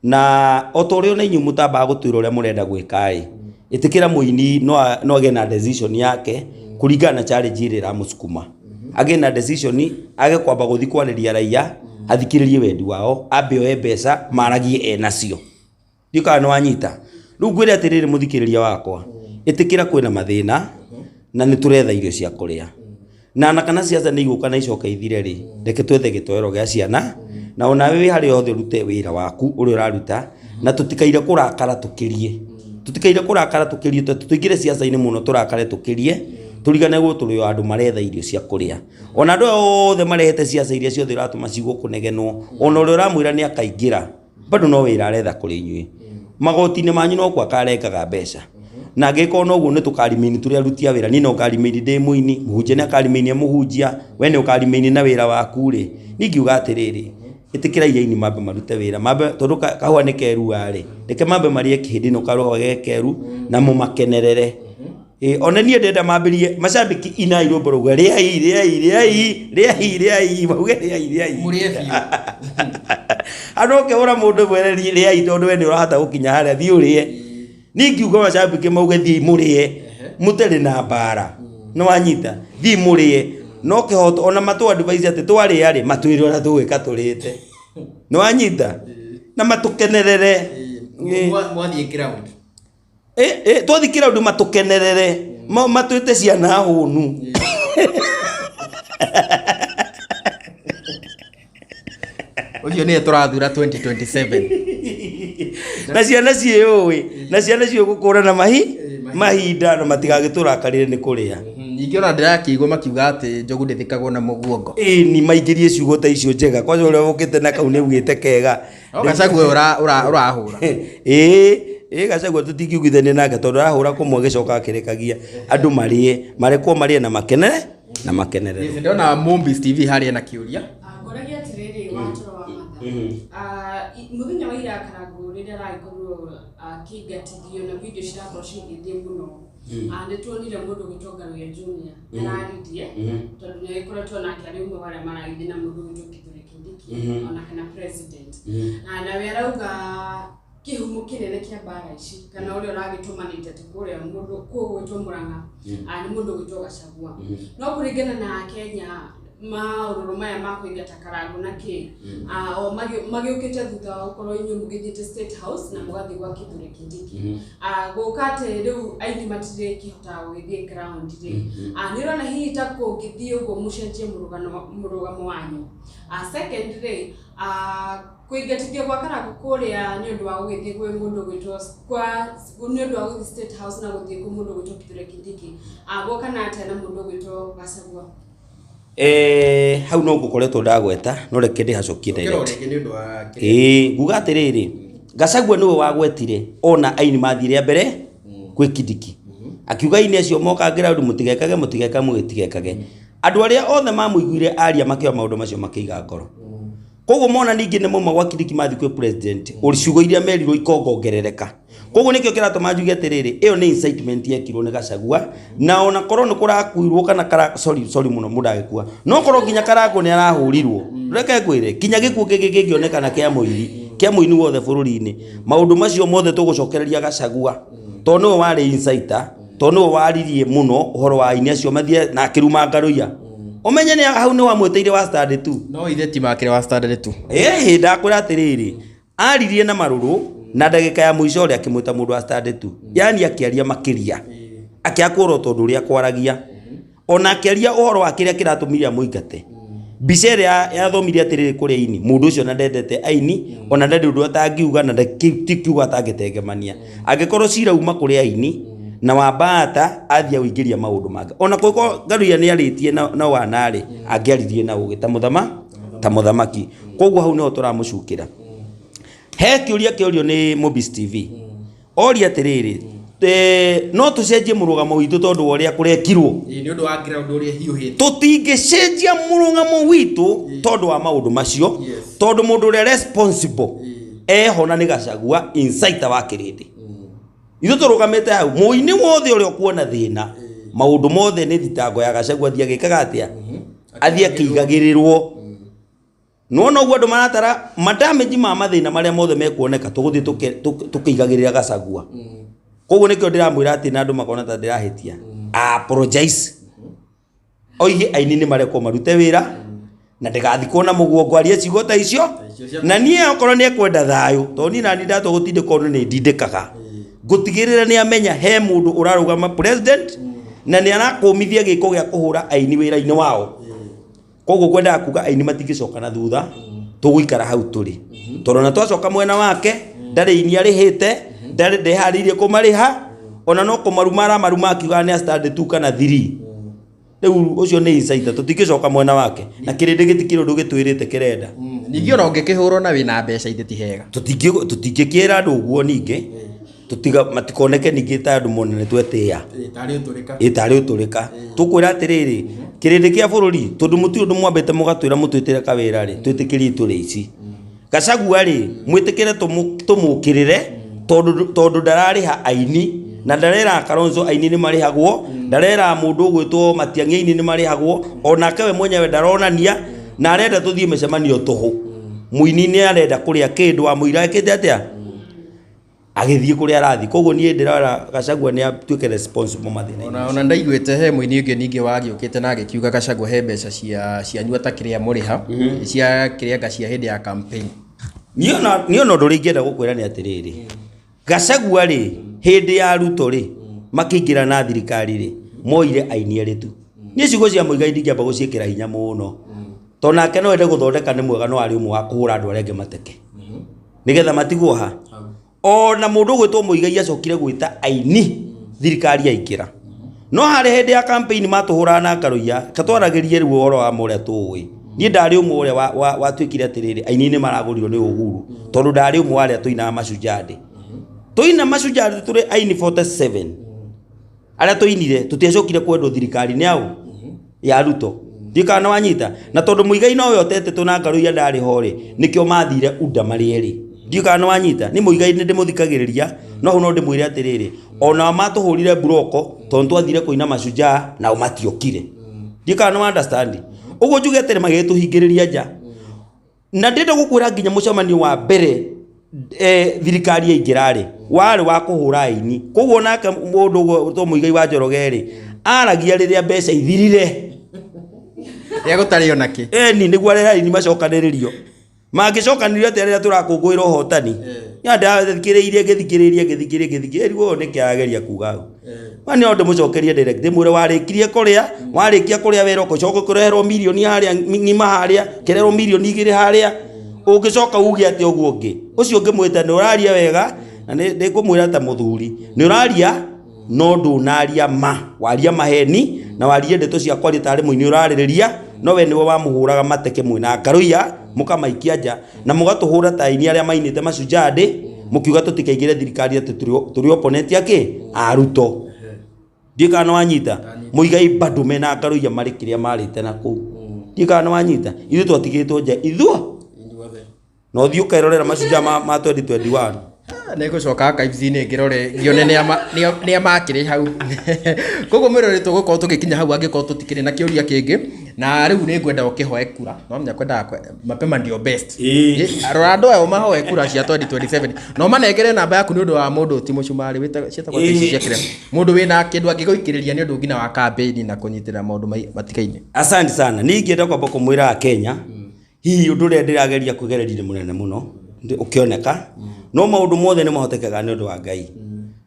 na o ta ũrĩa ona inyuĩ mũtambaga gũtwĩra ũrĩa mũrenda gwĩka ĩ, ĩtĩkĩra mũini no agĩe na decision yake kũringana na challenge ĩrĩa ĩramũcukuma. Agĩe na decision age kwamba gũthiĩ kwarĩria raia, athikĩrĩrie wendi wao, ambe oe mbeca maragie enacio. Ndiũĩ kana nĩ wanyita. Rĩu ngwĩre atĩrĩrĩ mũthikĩrĩria wakwa, ĩtĩkĩra kwĩna mathĩna na nĩ tũretha irio cia kũrĩa. Na kana ciaca nĩ igũka na icoke ithire rĩ, reke twethe gĩtoero gĩa ciana, na onawe wĩ harĩa hothe ũrute wĩra waku ũrĩa ũraruta, na tũtikaire kũrakara tũkĩrie. Tũtikaire kũrakara tũkĩrie, tũingĩre ciaca-inĩ mũno tũrakare tũkĩrie, tũriganĩrwo tũrĩ o andũ maretha irio cia kũrĩa. Ona andũ aya othe marehete ciaca iria ciothe ũratũma ciigwo kũnegenwo, ona ũrĩa ũramwĩra nĩ akaingĩra, bado no wĩra aretha kũrĩ inyuĩ. Magoti-inĩ manyu no kuo akarengaga mbeca. Na angĩgĩkorwo noguo nĩ tũkarimĩini tũrĩ aruti a wĩra, niĩ no ngarimĩini ndĩ mũini, mũhunjia nĩ akarimĩini e mũhunjia, we nĩ ũkarimĩini na wĩra waku rĩ, niĩ ingiuga atĩrĩrĩ, ĩtĩkĩrai aini mambe marute wĩra, mambe tondũ kahũa nĩ kerua rĩ, reke mambe marĩe kĩhĩndĩ ĩno kahũa ge keru na mũmakenerere. Ĩ, ona niĩ ndenda mambĩrie macambĩki inai rwĩmbo rauga rĩai rĩai rĩai rĩai rĩai mauge rĩai rĩai. Mũrĩe biũ. Andũ ũkĩhũra mũndũ mwere rĩai tondũ we nĩ ũrahota gũkinya harĩa thiĩ ũrĩe. Niĩ ingiuga macambĩki mauge thiĩi mũrĩe mũtarĩ na mbara. Nĩ wanyita? Thiĩi mũrĩe. No kĩhoto ona matũ advise atĩ twarĩa rĩ matwĩre ũrĩa tũgwĩka tũrĩte. Nĩ wanyita? Na matũkenerere. Mwathiĩ ground. Twathiĩ kĩraũndi matũkenerere, matwĩte ciana hũnu. Ũcio nĩwe tũrathura 2027. Na ciana ciĩyũĩ, na ciana ciũĩ gũkũrana mahinda na matigagĩtũrakarĩre nĩ kũrĩa. Ningĩ ona ndĩrakĩigua makiuga atĩ njogu ndĩthikagwo na mũguongo. Ĩni maingĩrie ciugo ta icio njega, kwanja ũrĩa ũkĩte na kau nĩ augĩte kega. No Gachagua ũrahũra. Ĩĩ Gachagua tũtingiugithania nake tondũ arahũra kũmwe agĩcoka akĩrekagia andũ marĩe, marekwo marĩe na makenere na makenerere. Yes, ndona Mombis TV harĩa na kĩũria. Ngoragia atĩrĩrĩ watoro wa matha. Mũthenya wa ira Karangũ rĩrĩa aragĩkorirwo akĩingatithio na video cirakorwo cigĩthiĩ mũno. Nĩ tuonire mũndũ ũgwĩtwo Ngaruiya Junior araririe tondũ nĩ agĩkoretwo nake arĩ ũmwe wa arĩa maragĩthiĩ na mũndũ ũgwĩtwo Kithure Kindiki ona kana president. Nawe arauga kĩhumo kĩnene kĩa mbara ici kana ũrĩa ũragĩtũmanĩte atĩ kũrĩa mũndũ kũgwĩtwo Mũrang'a nĩ mũndũ ũgwĩtwo Gachagua. No kũringana na Kenya maũrũrũ maya ma kũingata Karangũ na kĩ o magĩũkĩte thutha wa gũkorwo inyuĩ mũgĩthiĩte State House na mũgathiĩ gwa Kithure Kindiki. Gũka atĩ rĩu aini matirĩkĩhotaga gũgĩthiĩ ground rĩ, nĩ ũrona hihi ta kũngĩthiĩ ũguo mũcenjie mũrũgamo wanyu? Second rĩ, kũingatithio gwa Karangũ kũrĩa nĩ ũndũ wa gũgĩthiĩ kwĩ mũndũ ũgwĩtwo kwa nĩ ũndũ wa gũthiĩ State House na gũthiĩ kwĩ mũndũ ũgwĩtwo Kithure Kindiki, gwokana atĩa na mũndũ ũgwĩtwo Gachagua? Hau no ngũkoretwo ndagweta no reke ndĩhacokie Ũkĩra direct. rĩngĩ nĩ ũndũ wa kĩrĩa. Ĩĩ nguga atĩrĩrĩ, Gachagua nĩwe wagwetire ona aini mathire a mbere kwĩ Kindiki. Akiuga aini acio moka ground mũtigekage mũtigekage mũtigekage. Andũ arĩa othe mamũiguire aria makĩoya maũndũ macio makĩiga ngoro. Koguo mona ningĩ nĩ mauma gwa Kindiki mathiĩ kwĩ president, ciugo iria merirwo ikongongerereka. Koguo nĩkĩo kĩratũma njuge atĩrĩrĩ, ĩyo nĩ incitement yekirwo nĩ Gachagua, na ona korwo nĩ kũrakuirwo kana kara, sorry, sorry mũno mũndũ agĩkua, no korwo nginya Karangũ nĩ arahũrirwo, reke ngwĩre, nginya gĩkuũ kĩngĩ kĩngĩonekana kĩa mũini, kĩa mũini wothe bũrũri-inĩ, maũndũ macio mothe tũgũcokereria Gachagua, tondũ nĩwe warĩ inciter, tondũ nĩwe waririe mũno ũhoro wa aini acio mathiĩ na akĩruma Ngaruiya. Ũmenye nĩ hau nĩ wamwĩtĩire wa standard two. No ithe ti makĩrĩ wa standard two. Ĩĩ ndakwĩra atĩrĩrĩ, aririe na marũrũ na ndagĩka ya mũico ũrĩa akĩmwĩta mũndũ wa standard two. Yaani akĩaria makĩria. Akĩaga kuorota ũndũ ũrĩa akwaragia. Ona akĩaria ũhoro wa kĩrĩa kĩratũmire amũingate. Mbica ĩrĩa yathomire atĩrĩrĩ kũrĩ aini, mũndũ ũcio ona ndendete aini, ona ndarĩ ũndũ atangiuga na ti kiugo atangĩtengemania. Angĩkorwo cira uma kũrĩ aini na Wambata athiĩ awĩingĩria maũndũ mangĩ. Ona kũngĩkorwo Ngaruiya nĩ arĩtie na Wana rĩ, angĩaririe na ũgĩ ta Ta mũthamaki. Koguo hau nĩho tũramũcukĩra. He kĩũria kĩorio nĩ Mobis TV. Oria atĩrĩrĩ, no tũcenjie mũrũgamo witũ tondũ wa ũrĩa kũrekirwo? Ĩĩ, nĩ ũndũ wa ground ũrĩa hiũhĩte. Tũtingĩcenjia mũrũgamo witũ tondũ wa maũndũ macio, tondũ mũndũ ũrĩa responsible eho na nĩ Gachagua, inciter wa kĩrĩndĩ. Ithuĩ tũrũgamĩte hau, mũini wothe ũrĩa ũkuona thĩna, maũndũ mothe nĩ thitango ya Gachagua, athiĩ agĩkaga atĩa, athiĩ akĩigagĩrĩrwo. Nĩwona ũguo andũ maratara madamage ma mathĩna marĩa mothe mekuoneka, tũgũthiĩ tũkĩigagĩrĩra Gachagua. Koguo nĩkĩo ndĩramwĩra atĩ na andũ makona ta ndĩrahĩtia. Apologize. Oige aini nĩ marekwo marute wĩra na ndĩgathikwo na mũguongo arie ciugo ta icio. Na niĩ okorwo nĩ ekwenda thayũ, tondũ niĩ nani ndatua gũtindĩkwo nĩ ndindĩkaga, ngũtigĩrĩra nĩ amenya he mũndũ ũrarũgama president na nĩ arakũmithia gĩko gĩa kũhũra aini wĩra-inĩ wao. Koguo kwendaga kuga aini matingĩcoka na thutha, tũgũikara hau tũrĩ, tondũ na twacoka mwena wake ndarĩ ini arĩhĩte, ndarĩ ndeharĩirie kũmarĩha, ona no kũmaruma aramaruma akiugaga nĩ a stand 2 kana 3. Rĩu ũcio nĩ insider, tũtingĩcoka mwena wake na kĩrĩndĩ gĩtikĩrĩ ũndũ gĩtwĩrĩte kĩrenda. Ningĩ ona ũngĩkĩhũrwo na wĩna mbeca ithe ti hega. Tũtingĩkĩra andũ ũguo, ningĩ tũtiga matikoneke ningĩ ta andũ mone nĩ twetĩĩa. Tarĩ ũtũrĩka. Ĩ tarĩ ũtũrĩka. Tũkwĩra atĩrĩrĩ, kĩrĩndĩ kĩa bũrũri, tondũ mũtirĩ ũndũ mwambĩte mũgatwĩra mũtwĩtĩre kawĩra rĩ, twĩtĩkĩrie tũrĩ ici. Gachagua rĩ, mwĩtĩkĩre tũmũkĩrĩre tondũ ndararĩha aini na ndarera Kalonzo aini nĩ marĩhagwo, ndarera mũndũ ũgwĩtwo Matiang'i aini nĩ marĩhagwo, onake we mwenyewe ndaronania na arenda tũthiĩ mĩcemanio tũhũ. Mũini nĩ arenda kũrĩa kĩndũ wamũira ekĩte atĩa agĩthiĩ kũrĩa arathiĩ. Koguo niĩ ndĩrora Gachagua nĩ atuĩke responsible mathĩna-inĩ. Ona ndaiguĩte he mũini ũngĩ ningĩ wagĩũkĩte na agĩkiuga Gachagua he mbeca cia cianyu atakĩrĩa mũrĩha cia kĩrĩa anga cia hĩndĩ ya campaign. Niĩ ona ũndũ ũrĩa ingĩenda gũkwĩra nĩ atĩrĩrĩ, Gachagua rĩ, hĩndĩ ya Ruto rĩ, makĩingĩra na thirikari rĩ, moire aini erĩ tu. Niĩ ciugo cia Muigai ndingĩamba gũciĩkĩra hinya mũno, tondũ nake no ende gũthondeka nĩ mwega, no arĩ ũmwe wa kũhũra andũ arĩa angĩ mateke nĩgetha matigwo ha. Ona mũndũ ũgwĩtwo Muigai acokire gwĩta aini thirikari yaingĩra, no harĩ hĩndĩ ya campaign matũhũraga na Karuiya katwaragĩrie rĩu ũhoro wa ma ũrĩa tũĩ. Niĩ ndarĩ ũmwe ũrĩa watuĩkire atĩrĩrĩ, aini nĩ maragũrirwo nĩ Uhuru, tondũ ndarĩ ũmwe wa arĩa tũinaga Mashujaa Day. Tũina Mashujaa Day tũrĩ aini 47 arĩa tũinire, tũtiacokire kwendwo thirikari nĩ aũ ya Ruto. Ndiũĩ kana wanyita. Na tondũ Muigai nowe ũtetetwo na Ngaruiya ndarĩ ho rĩ, nĩkĩo mathire UDA marĩ erĩ. Ndiũĩ kana wanyita. Nĩ Muigai nĩ ndĩmũthikagĩrĩria, no hau no ndĩmwĩre atĩrĩrĩ, onao matũhũrire mburoko tondũ twathire kũina Mashujaa nao matiokire. Ndiũĩ kana nĩ understand. Ũguo njuge atĩrĩ, magĩgĩtũhingĩrĩria nja. Na ndĩrenda gũkwĩra nginya mũcemanio wa mbere thirikari yaingĩra rĩ, warĩ wa kũhũra aini. Koguo nake mũndũ ũguo to Muigai wa Njoroge rĩ, aragia rĩrĩa mbeca ithirire. Rĩrĩa gũtarĩ ona kĩ. Eni nĩguo arĩa aini macokanĩrĩrio. Mangĩcokanĩrĩrio atĩa rĩrĩa tũrakũngũĩra ũhotani? Ya ndathikĩrĩirie ngĩthikĩrĩria ngĩthikĩrĩria ngĩthikĩrĩria rĩu nĩkĩ arageria kuga hau. Ma no ndĩmũcokerie direct ndĩmwĩre warĩkirie kũrĩa, warĩkia kũrĩa wĩra ũgĩcoka ũkĩreherwo mirioni harĩa ng'ima harĩa, ũkĩreherwo mirioni 2 harĩa, ũngĩcoka uge atĩa ũguo ũngĩ? Ũcio ũngĩmwĩta nĩ ũraria wega na nĩ ngũmwĩra ta mũthuri, nĩ ũraria no ndũnaria ma, waria maheni na warie ndeto cia kwaria tarĩ mũini ũrarĩrĩria, no we nĩwe wamũhũraga mateke mwĩna Ngaruiya mũkamaikia nja na mũgatũhũra ta aini arĩa mainĩte Mashujaa Day, mũkiuga tũtikaingĩre thirikari atĩ tũrĩ opponent akĩ a Ruto. Ndiũĩ kana nĩ wanyita. Muigai bado mena Ngaruiya marĩ kĩrĩa marĩte na kũu. Ndiũĩ kana nĩ wanyita. Ithuĩ twatigĩtwo nja ithuo na ũthiĩ ũkerorera Mashujaa ma 2021. Nĩ ngũcoka archives-inĩ ngĩrore ngĩone nĩa makĩrĩ hau. Koguo mwĩrore tũgũkorwo tũgĩkinya hau angĩkorwo tũtikĩrĩ na kĩũria kĩngĩ. Na rĩu nĩ ngwenda ũkĩhoe kura, no menya kwendaga mapema ndio best. Rora andũ aya ũmahoe kura cia 2027 na ũmanengere namba yaku nĩ ũndũ wa mũndũ ti mũcumarĩ ciĩtagwo atĩa ici cia kĩrĩa, mũndũ wĩna kĩndũ angĩgũikĩrĩria nĩ ũndũ nginya wa campaign na kũnyitĩrĩra maũndũ matigaine. Asante sana. Niĩ ingĩenda kwamba kũmwĩra Akenya, hihi ũndũ ũrĩa ndĩrageria kwĩgereria nĩ mũnene mũno ũkĩoneka, no maũndũ mothe nĩ mahotekaga nĩ ũndũ wa Ngai.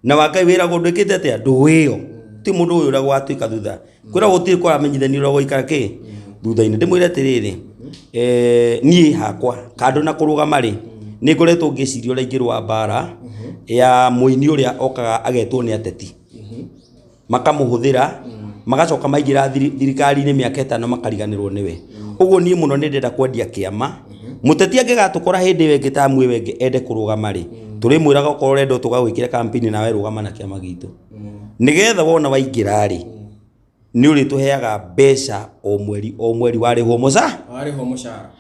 Na wa Ngai wĩragwo ndwĩkĩte atĩa, ndũĩyo. Ti mũndũ ũyũ ũrĩa gwatuĩka thutha. Kwĩragwo gũtirĩ kwaramenyithanio ũrĩa gũikara kĩ thutha-inĩ. Ndĩmwĩre atĩrĩrĩ, niĩ hakwa kando na kũrũgama rĩ, nĩ ngoretwo ngĩciria ũrĩa ingĩrũa mbara ya mũini ũrĩa okaga agetwo nĩ ateti, makamũhũthĩra, magacoka maingĩra thirikari-inĩ mĩaka 5 makariganĩrwo nĩwe. Ũguo niĩ mũno nĩ ndĩrenda kwendia kĩama. Mũteti angĩgatũkora hĩndĩ ĩyo ĩngĩ tamu ĩyo ĩngĩ ende kũrũgama rĩ, tũrĩmwĩraga okorwo ũrenda tũgagwĩkĩra campaign nawe rũgama na kĩama gitũ. Nĩgetha wona waingĩra rĩ, nĩ ũrĩtũheaga mbeca o mweri o mweri warĩhwo mũca. Warĩhwo mũcara.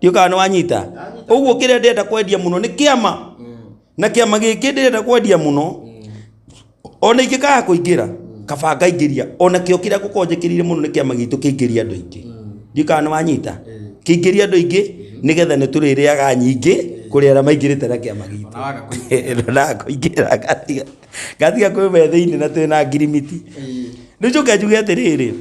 Ndiũĩ kana nĩ wanyita. Ũguo kĩrĩa ndĩrenda kwendia mũno nĩ kĩama. Na kĩama gĩkĩ ndĩrenda kwendia mũno, ona ingĩkaga kũingĩra, kaba ngaingĩria. Ona kĩo kĩrĩa ngũkorwo njĩkĩrĩire mũno nĩ kĩama gitũ kĩingĩrie andũ aingĩ. Ndiũĩ kana nĩ wanyita. Kĩingĩrie andũ aingĩ nĩgetha nĩ tũrĩrĩaga nyingĩ kũrĩ arĩa maingĩrĩte na kĩama gitũ. Ona waga kũingĩra. Ona waga kũingĩra ngatiga. Ngatiga kwĩ me thĩinĩ na twĩna ngirimiti. Rĩu njoke njuge atĩrĩrĩ,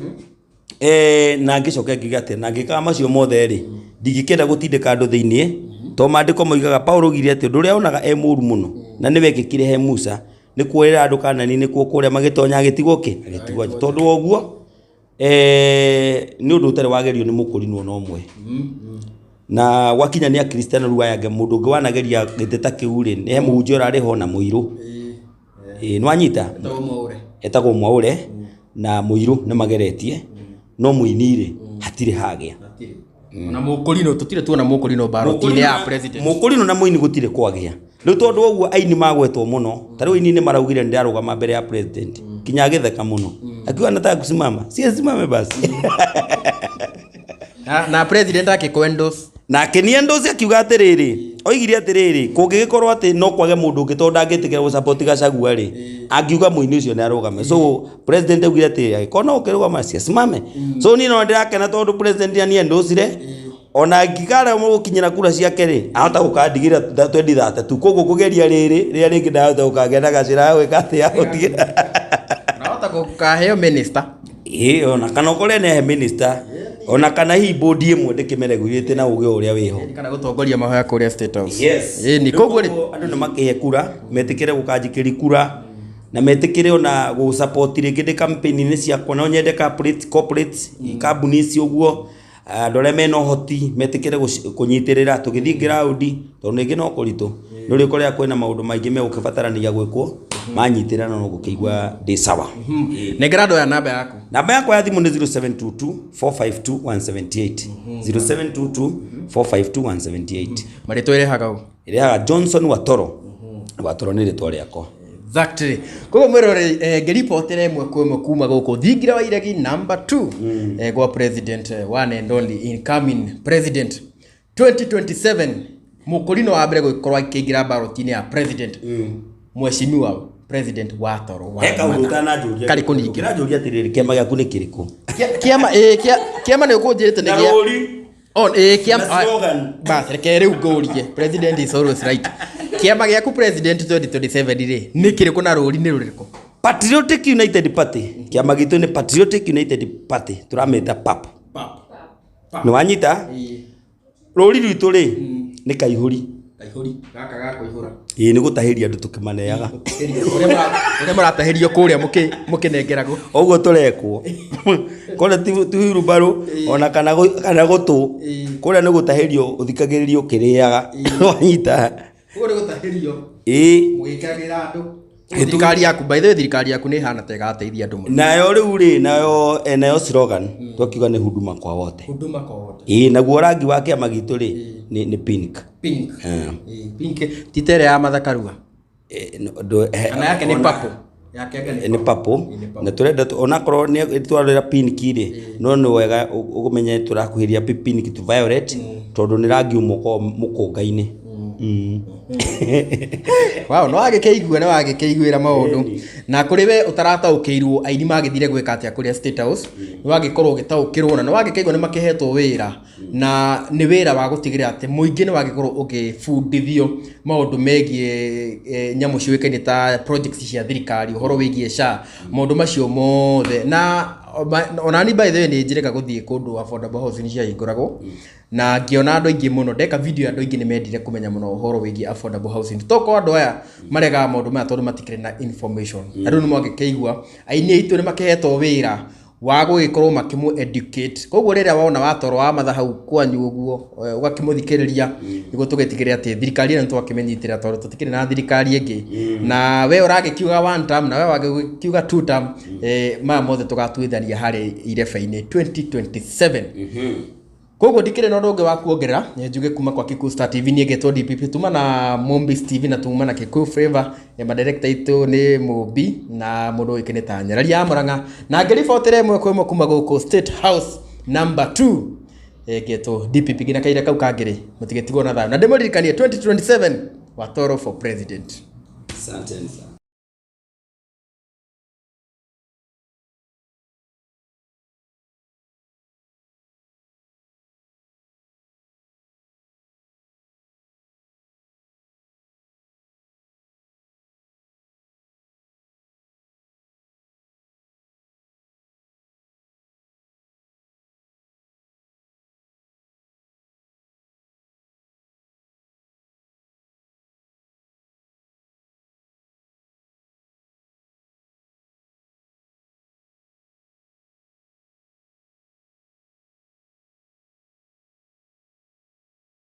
na ngĩcoke ngiuge atĩ na ngĩkaga macio mothe rĩ, ndingĩkĩenda gũtindĩka andũ thĩinĩ, tondũ maandĩko moigaga Paulo oigire atĩ ũndũ ũrĩa onaga e mũru mũno na nĩ wekĩkire he Musa nĩ kuoera andũ Kanani nĩkuo kũrĩa magĩtonya agĩtigwo kĩ agĩtigwo nja. Tondũ wa ũguo nĩ ũndũ ũtarĩ wagerio nĩ mũkũrinwo na ũmwe. Na gwakinya nĩ akristiano rĩu aya angĩ mũndũ ũngĩ wanageria gĩtĩ ta kĩu rĩ, nĩ he mũhunjia ũrarĩ ho na mũirũ. Ĩĩ nĩwanyita? Etagwo Mwaũre. Etagwo Mwaũre na mũirũ nĩ mageretie no mũini rĩ hatirĩ hagĩa. Ona mũkũrinũ tũtirĩ tuona mũkũrinũ mbaroti-inĩ ya president. Mũkũrinũ na mũini gũtirĩ kwagĩa. Rĩu tondũ wa ũguo aini magwetwo mũno, ta rĩu aini nĩ maraugire nĩ ndarũgama mbere ya president, kinya agĩtheka mũno. Akiuga nataka kusimama, si asimame basi. Na president akĩkũ-endorse. Na akĩni-endorse akiuga atĩrĩrĩ, oigire atĩrĩrĩ, kũngĩgĩkorwo atĩ no kwage mũndũ ũngĩ tondũ ndangĩtĩkĩra gũ support Gachagua rĩ, angiuga mũini ũcio nĩ arũgame. So president augire atĩrĩrĩ, angĩkorwo no ũkĩrũgama si asimame. So niĩ no ndĩrakena tondũ president nĩ ani-endorse-ire, ona angĩkaremwo gũkinyĩra kura ciake rĩ, ahota gũkandigĩra 2032. Koguo ngũgeria rĩrĩ, rĩrĩa rĩngĩ ndahota gũkagĩa na gacĩra ga gwĩka atĩa, gũtigĩra. Unahota gũkaheo minister. Ĩĩ ona kana ũkore nĩ ahe minister, ona kana hihi bodi ĩmwe ndĩkĩmeregurĩte na ũgĩ ũrĩa wĩho. Kana gũtongoria mahoya kũrĩa State House. Yes. Ĩni, koguo rĩ, Andũ nĩ makĩhe kura, metĩkĩre gũkanjikĩria kura, na metĩkĩre ona gũ support rĩngĩ ndĩ campaign-inĩ ciakwa, no nyende corporate, corporate, kambuni ici ũguo, andũ arĩa mena ũhoti metĩkĩre kũnyitĩrĩra tũgĩthiĩ ground, tondũ rĩngĩ no kũritũ. Nĩ ũrĩkoraga kwĩna maũndũ maingĩ megũkĩbatarania gwĩkwo, manyitĩrĩra no gũkĩigua ndĩ sawa. Nengera andũ aya namba yaku. Namba yakwa ya thimũ nĩ 0722 452 178. 0722 452 178. Marĩtwa ĩrehaga ũ? Ĩrehaga Johnson Watoro. Watoro nĩ rĩtwa rĩakwa. Exactly. Koguo mwĩroreri ngĩribotera ĩmwe kwa ĩmwe kuma gũkũ thingira wa iregi number 2 gwa president one and only incoming president 2027 mũkũrinũ wa mbere gũkorwo akĩingĩra ballot-inĩ ya president mheshimiwa president Watoro wa He kaũndũ Matha. ũtananjũria. Karĩ kũningĩ. Ũkĩranjũria atĩrĩrĩ, kĩama gĩaku nĩ kĩrĩkũ? Kĩama kĩama nĩ ũkũnjĩrĩte nĩ gĩa rũri. On, kĩama Na slogan. Bas, reke rĩu ngũrie. President is always right. Kĩama gĩaku president 2027 rĩ, nĩ kĩrĩkũ na rũri nĩ rũrĩkũ? Patriotic United Party. Kĩama gitũ nĩ Patriotic United Party. Tũramĩta PAP. Nĩ wanyita? Rũri rwitũ rĩ, nĩ kaihũri. Kaihũri gaka ga kũihũra. Ĩĩ nĩ gũtahĩria andũ tũkĩmaneaga. Ũrĩa mũratahĩrio kũrĩa mũkĩnengeragwo. Ũguo tũrekwo. Kũrĩa ti wheelbarrow ona kana gũtũ. Kũrĩa nĩ gũtahĩrio ũthikagĩrĩrio ũkĩrĩaga. Wanyita? Ũguo nĩ gũtahĩrio Ĩĩ. mũgĩkagĩra andũ. Thirikari yaku, by the way, thirikari yaku nĩ ĩhana ta ĩgateithia andũ mũno. Nayo rĩu rĩ, nayo nayo slogan twakiuga nĩ huduma kwa wote. Huduma kwa wote. Ĩĩ naguo rangi wa kĩama gitũ rĩ nĩ pink. Pink. Pink ti ta ĩrĩa ya Martha Karua. Kana yake nĩ purple. Yake anga Nĩ purple. Na tũrenda onakorwo nĩ twarora pink rĩ, no nĩ wega ũmenye tũrakuhĩrĩria pink to violet tondũ nĩ rangi ũmwe ũkoragwo mũkũnga-inĩ. Wow, nĩ wagĩkĩigua nĩ wagĩkĩiguĩra maũndũ. Na kũrĩ we ũtarataũkĩirwo aini magĩthire gwĩka atĩa kũrĩa State House, nĩ wagĩkorwo ũgĩtaũkĩrwo na nĩ wagĩkĩigua nĩ makĩhetwo wĩra na nĩ wĩra wa gũtigĩrĩra atĩ mũingĩ nĩ wagĩkorwo ũgĩbundithio maũndũ megiĩ nyamũ ciũĩkaine ta projects cia thirikari, ũhoro wĩgiĩ SHA, maũndũ macio mothe. Na onani by the way nĩ njĩrĩga gũthiĩ kũndũ affordable housing ciahingũragwo na ngĩona andũ aingĩ mũno, ndeka video andũ aingĩ nĩ mendire kũmenya mũno ũhoro wĩgiĩ affordable housing. Tokorwo andũ aya maregaga maũndũ maya tondũ matikĩrĩ na information. Na rĩu nĩ mwagĩkĩigua aini aitũ nĩ makĩhetwo wĩra wa gũgĩkorwo makĩmũ educate. Koguo rĩrĩa wona Watoro wa Matha hau kwanyu ũguo, ũgakĩmũthikĩrĩria nĩguo tũgĩtigĩrĩre atĩ thirikari ĩno nĩtwakĩmĩnyitĩrĩra tondũ tũtikĩrĩ na thirikari ĩngĩ. Na we ũragĩkiuga one term na we wagĩkiuga two term, maya mothe tũgatuithania harĩ irebe-inĩ 2027. Koguo ndikĩrĩ na ũndũ ũngĩ wa kuongerera, nĩ njuge kuma kwa Kikuyu Star TV, niĩ ngetwo DPP, tuma na Mombis TV na tuma na Kikuyu Flavor, madirector aitũ nĩ Mũmbi na mũndũ ũĩkaine ta Nyararia ya Mũrang'a, na ngĩribotera ĩmwe kwa ĩmwe kuma gũkũ State House number 2, ngetwo DPP nginya kahinda kau kangĩ rĩ, mũtigĩtigwo na thayũ, na ndĩmũririkanie 2027 Watoro for president. Asante sana.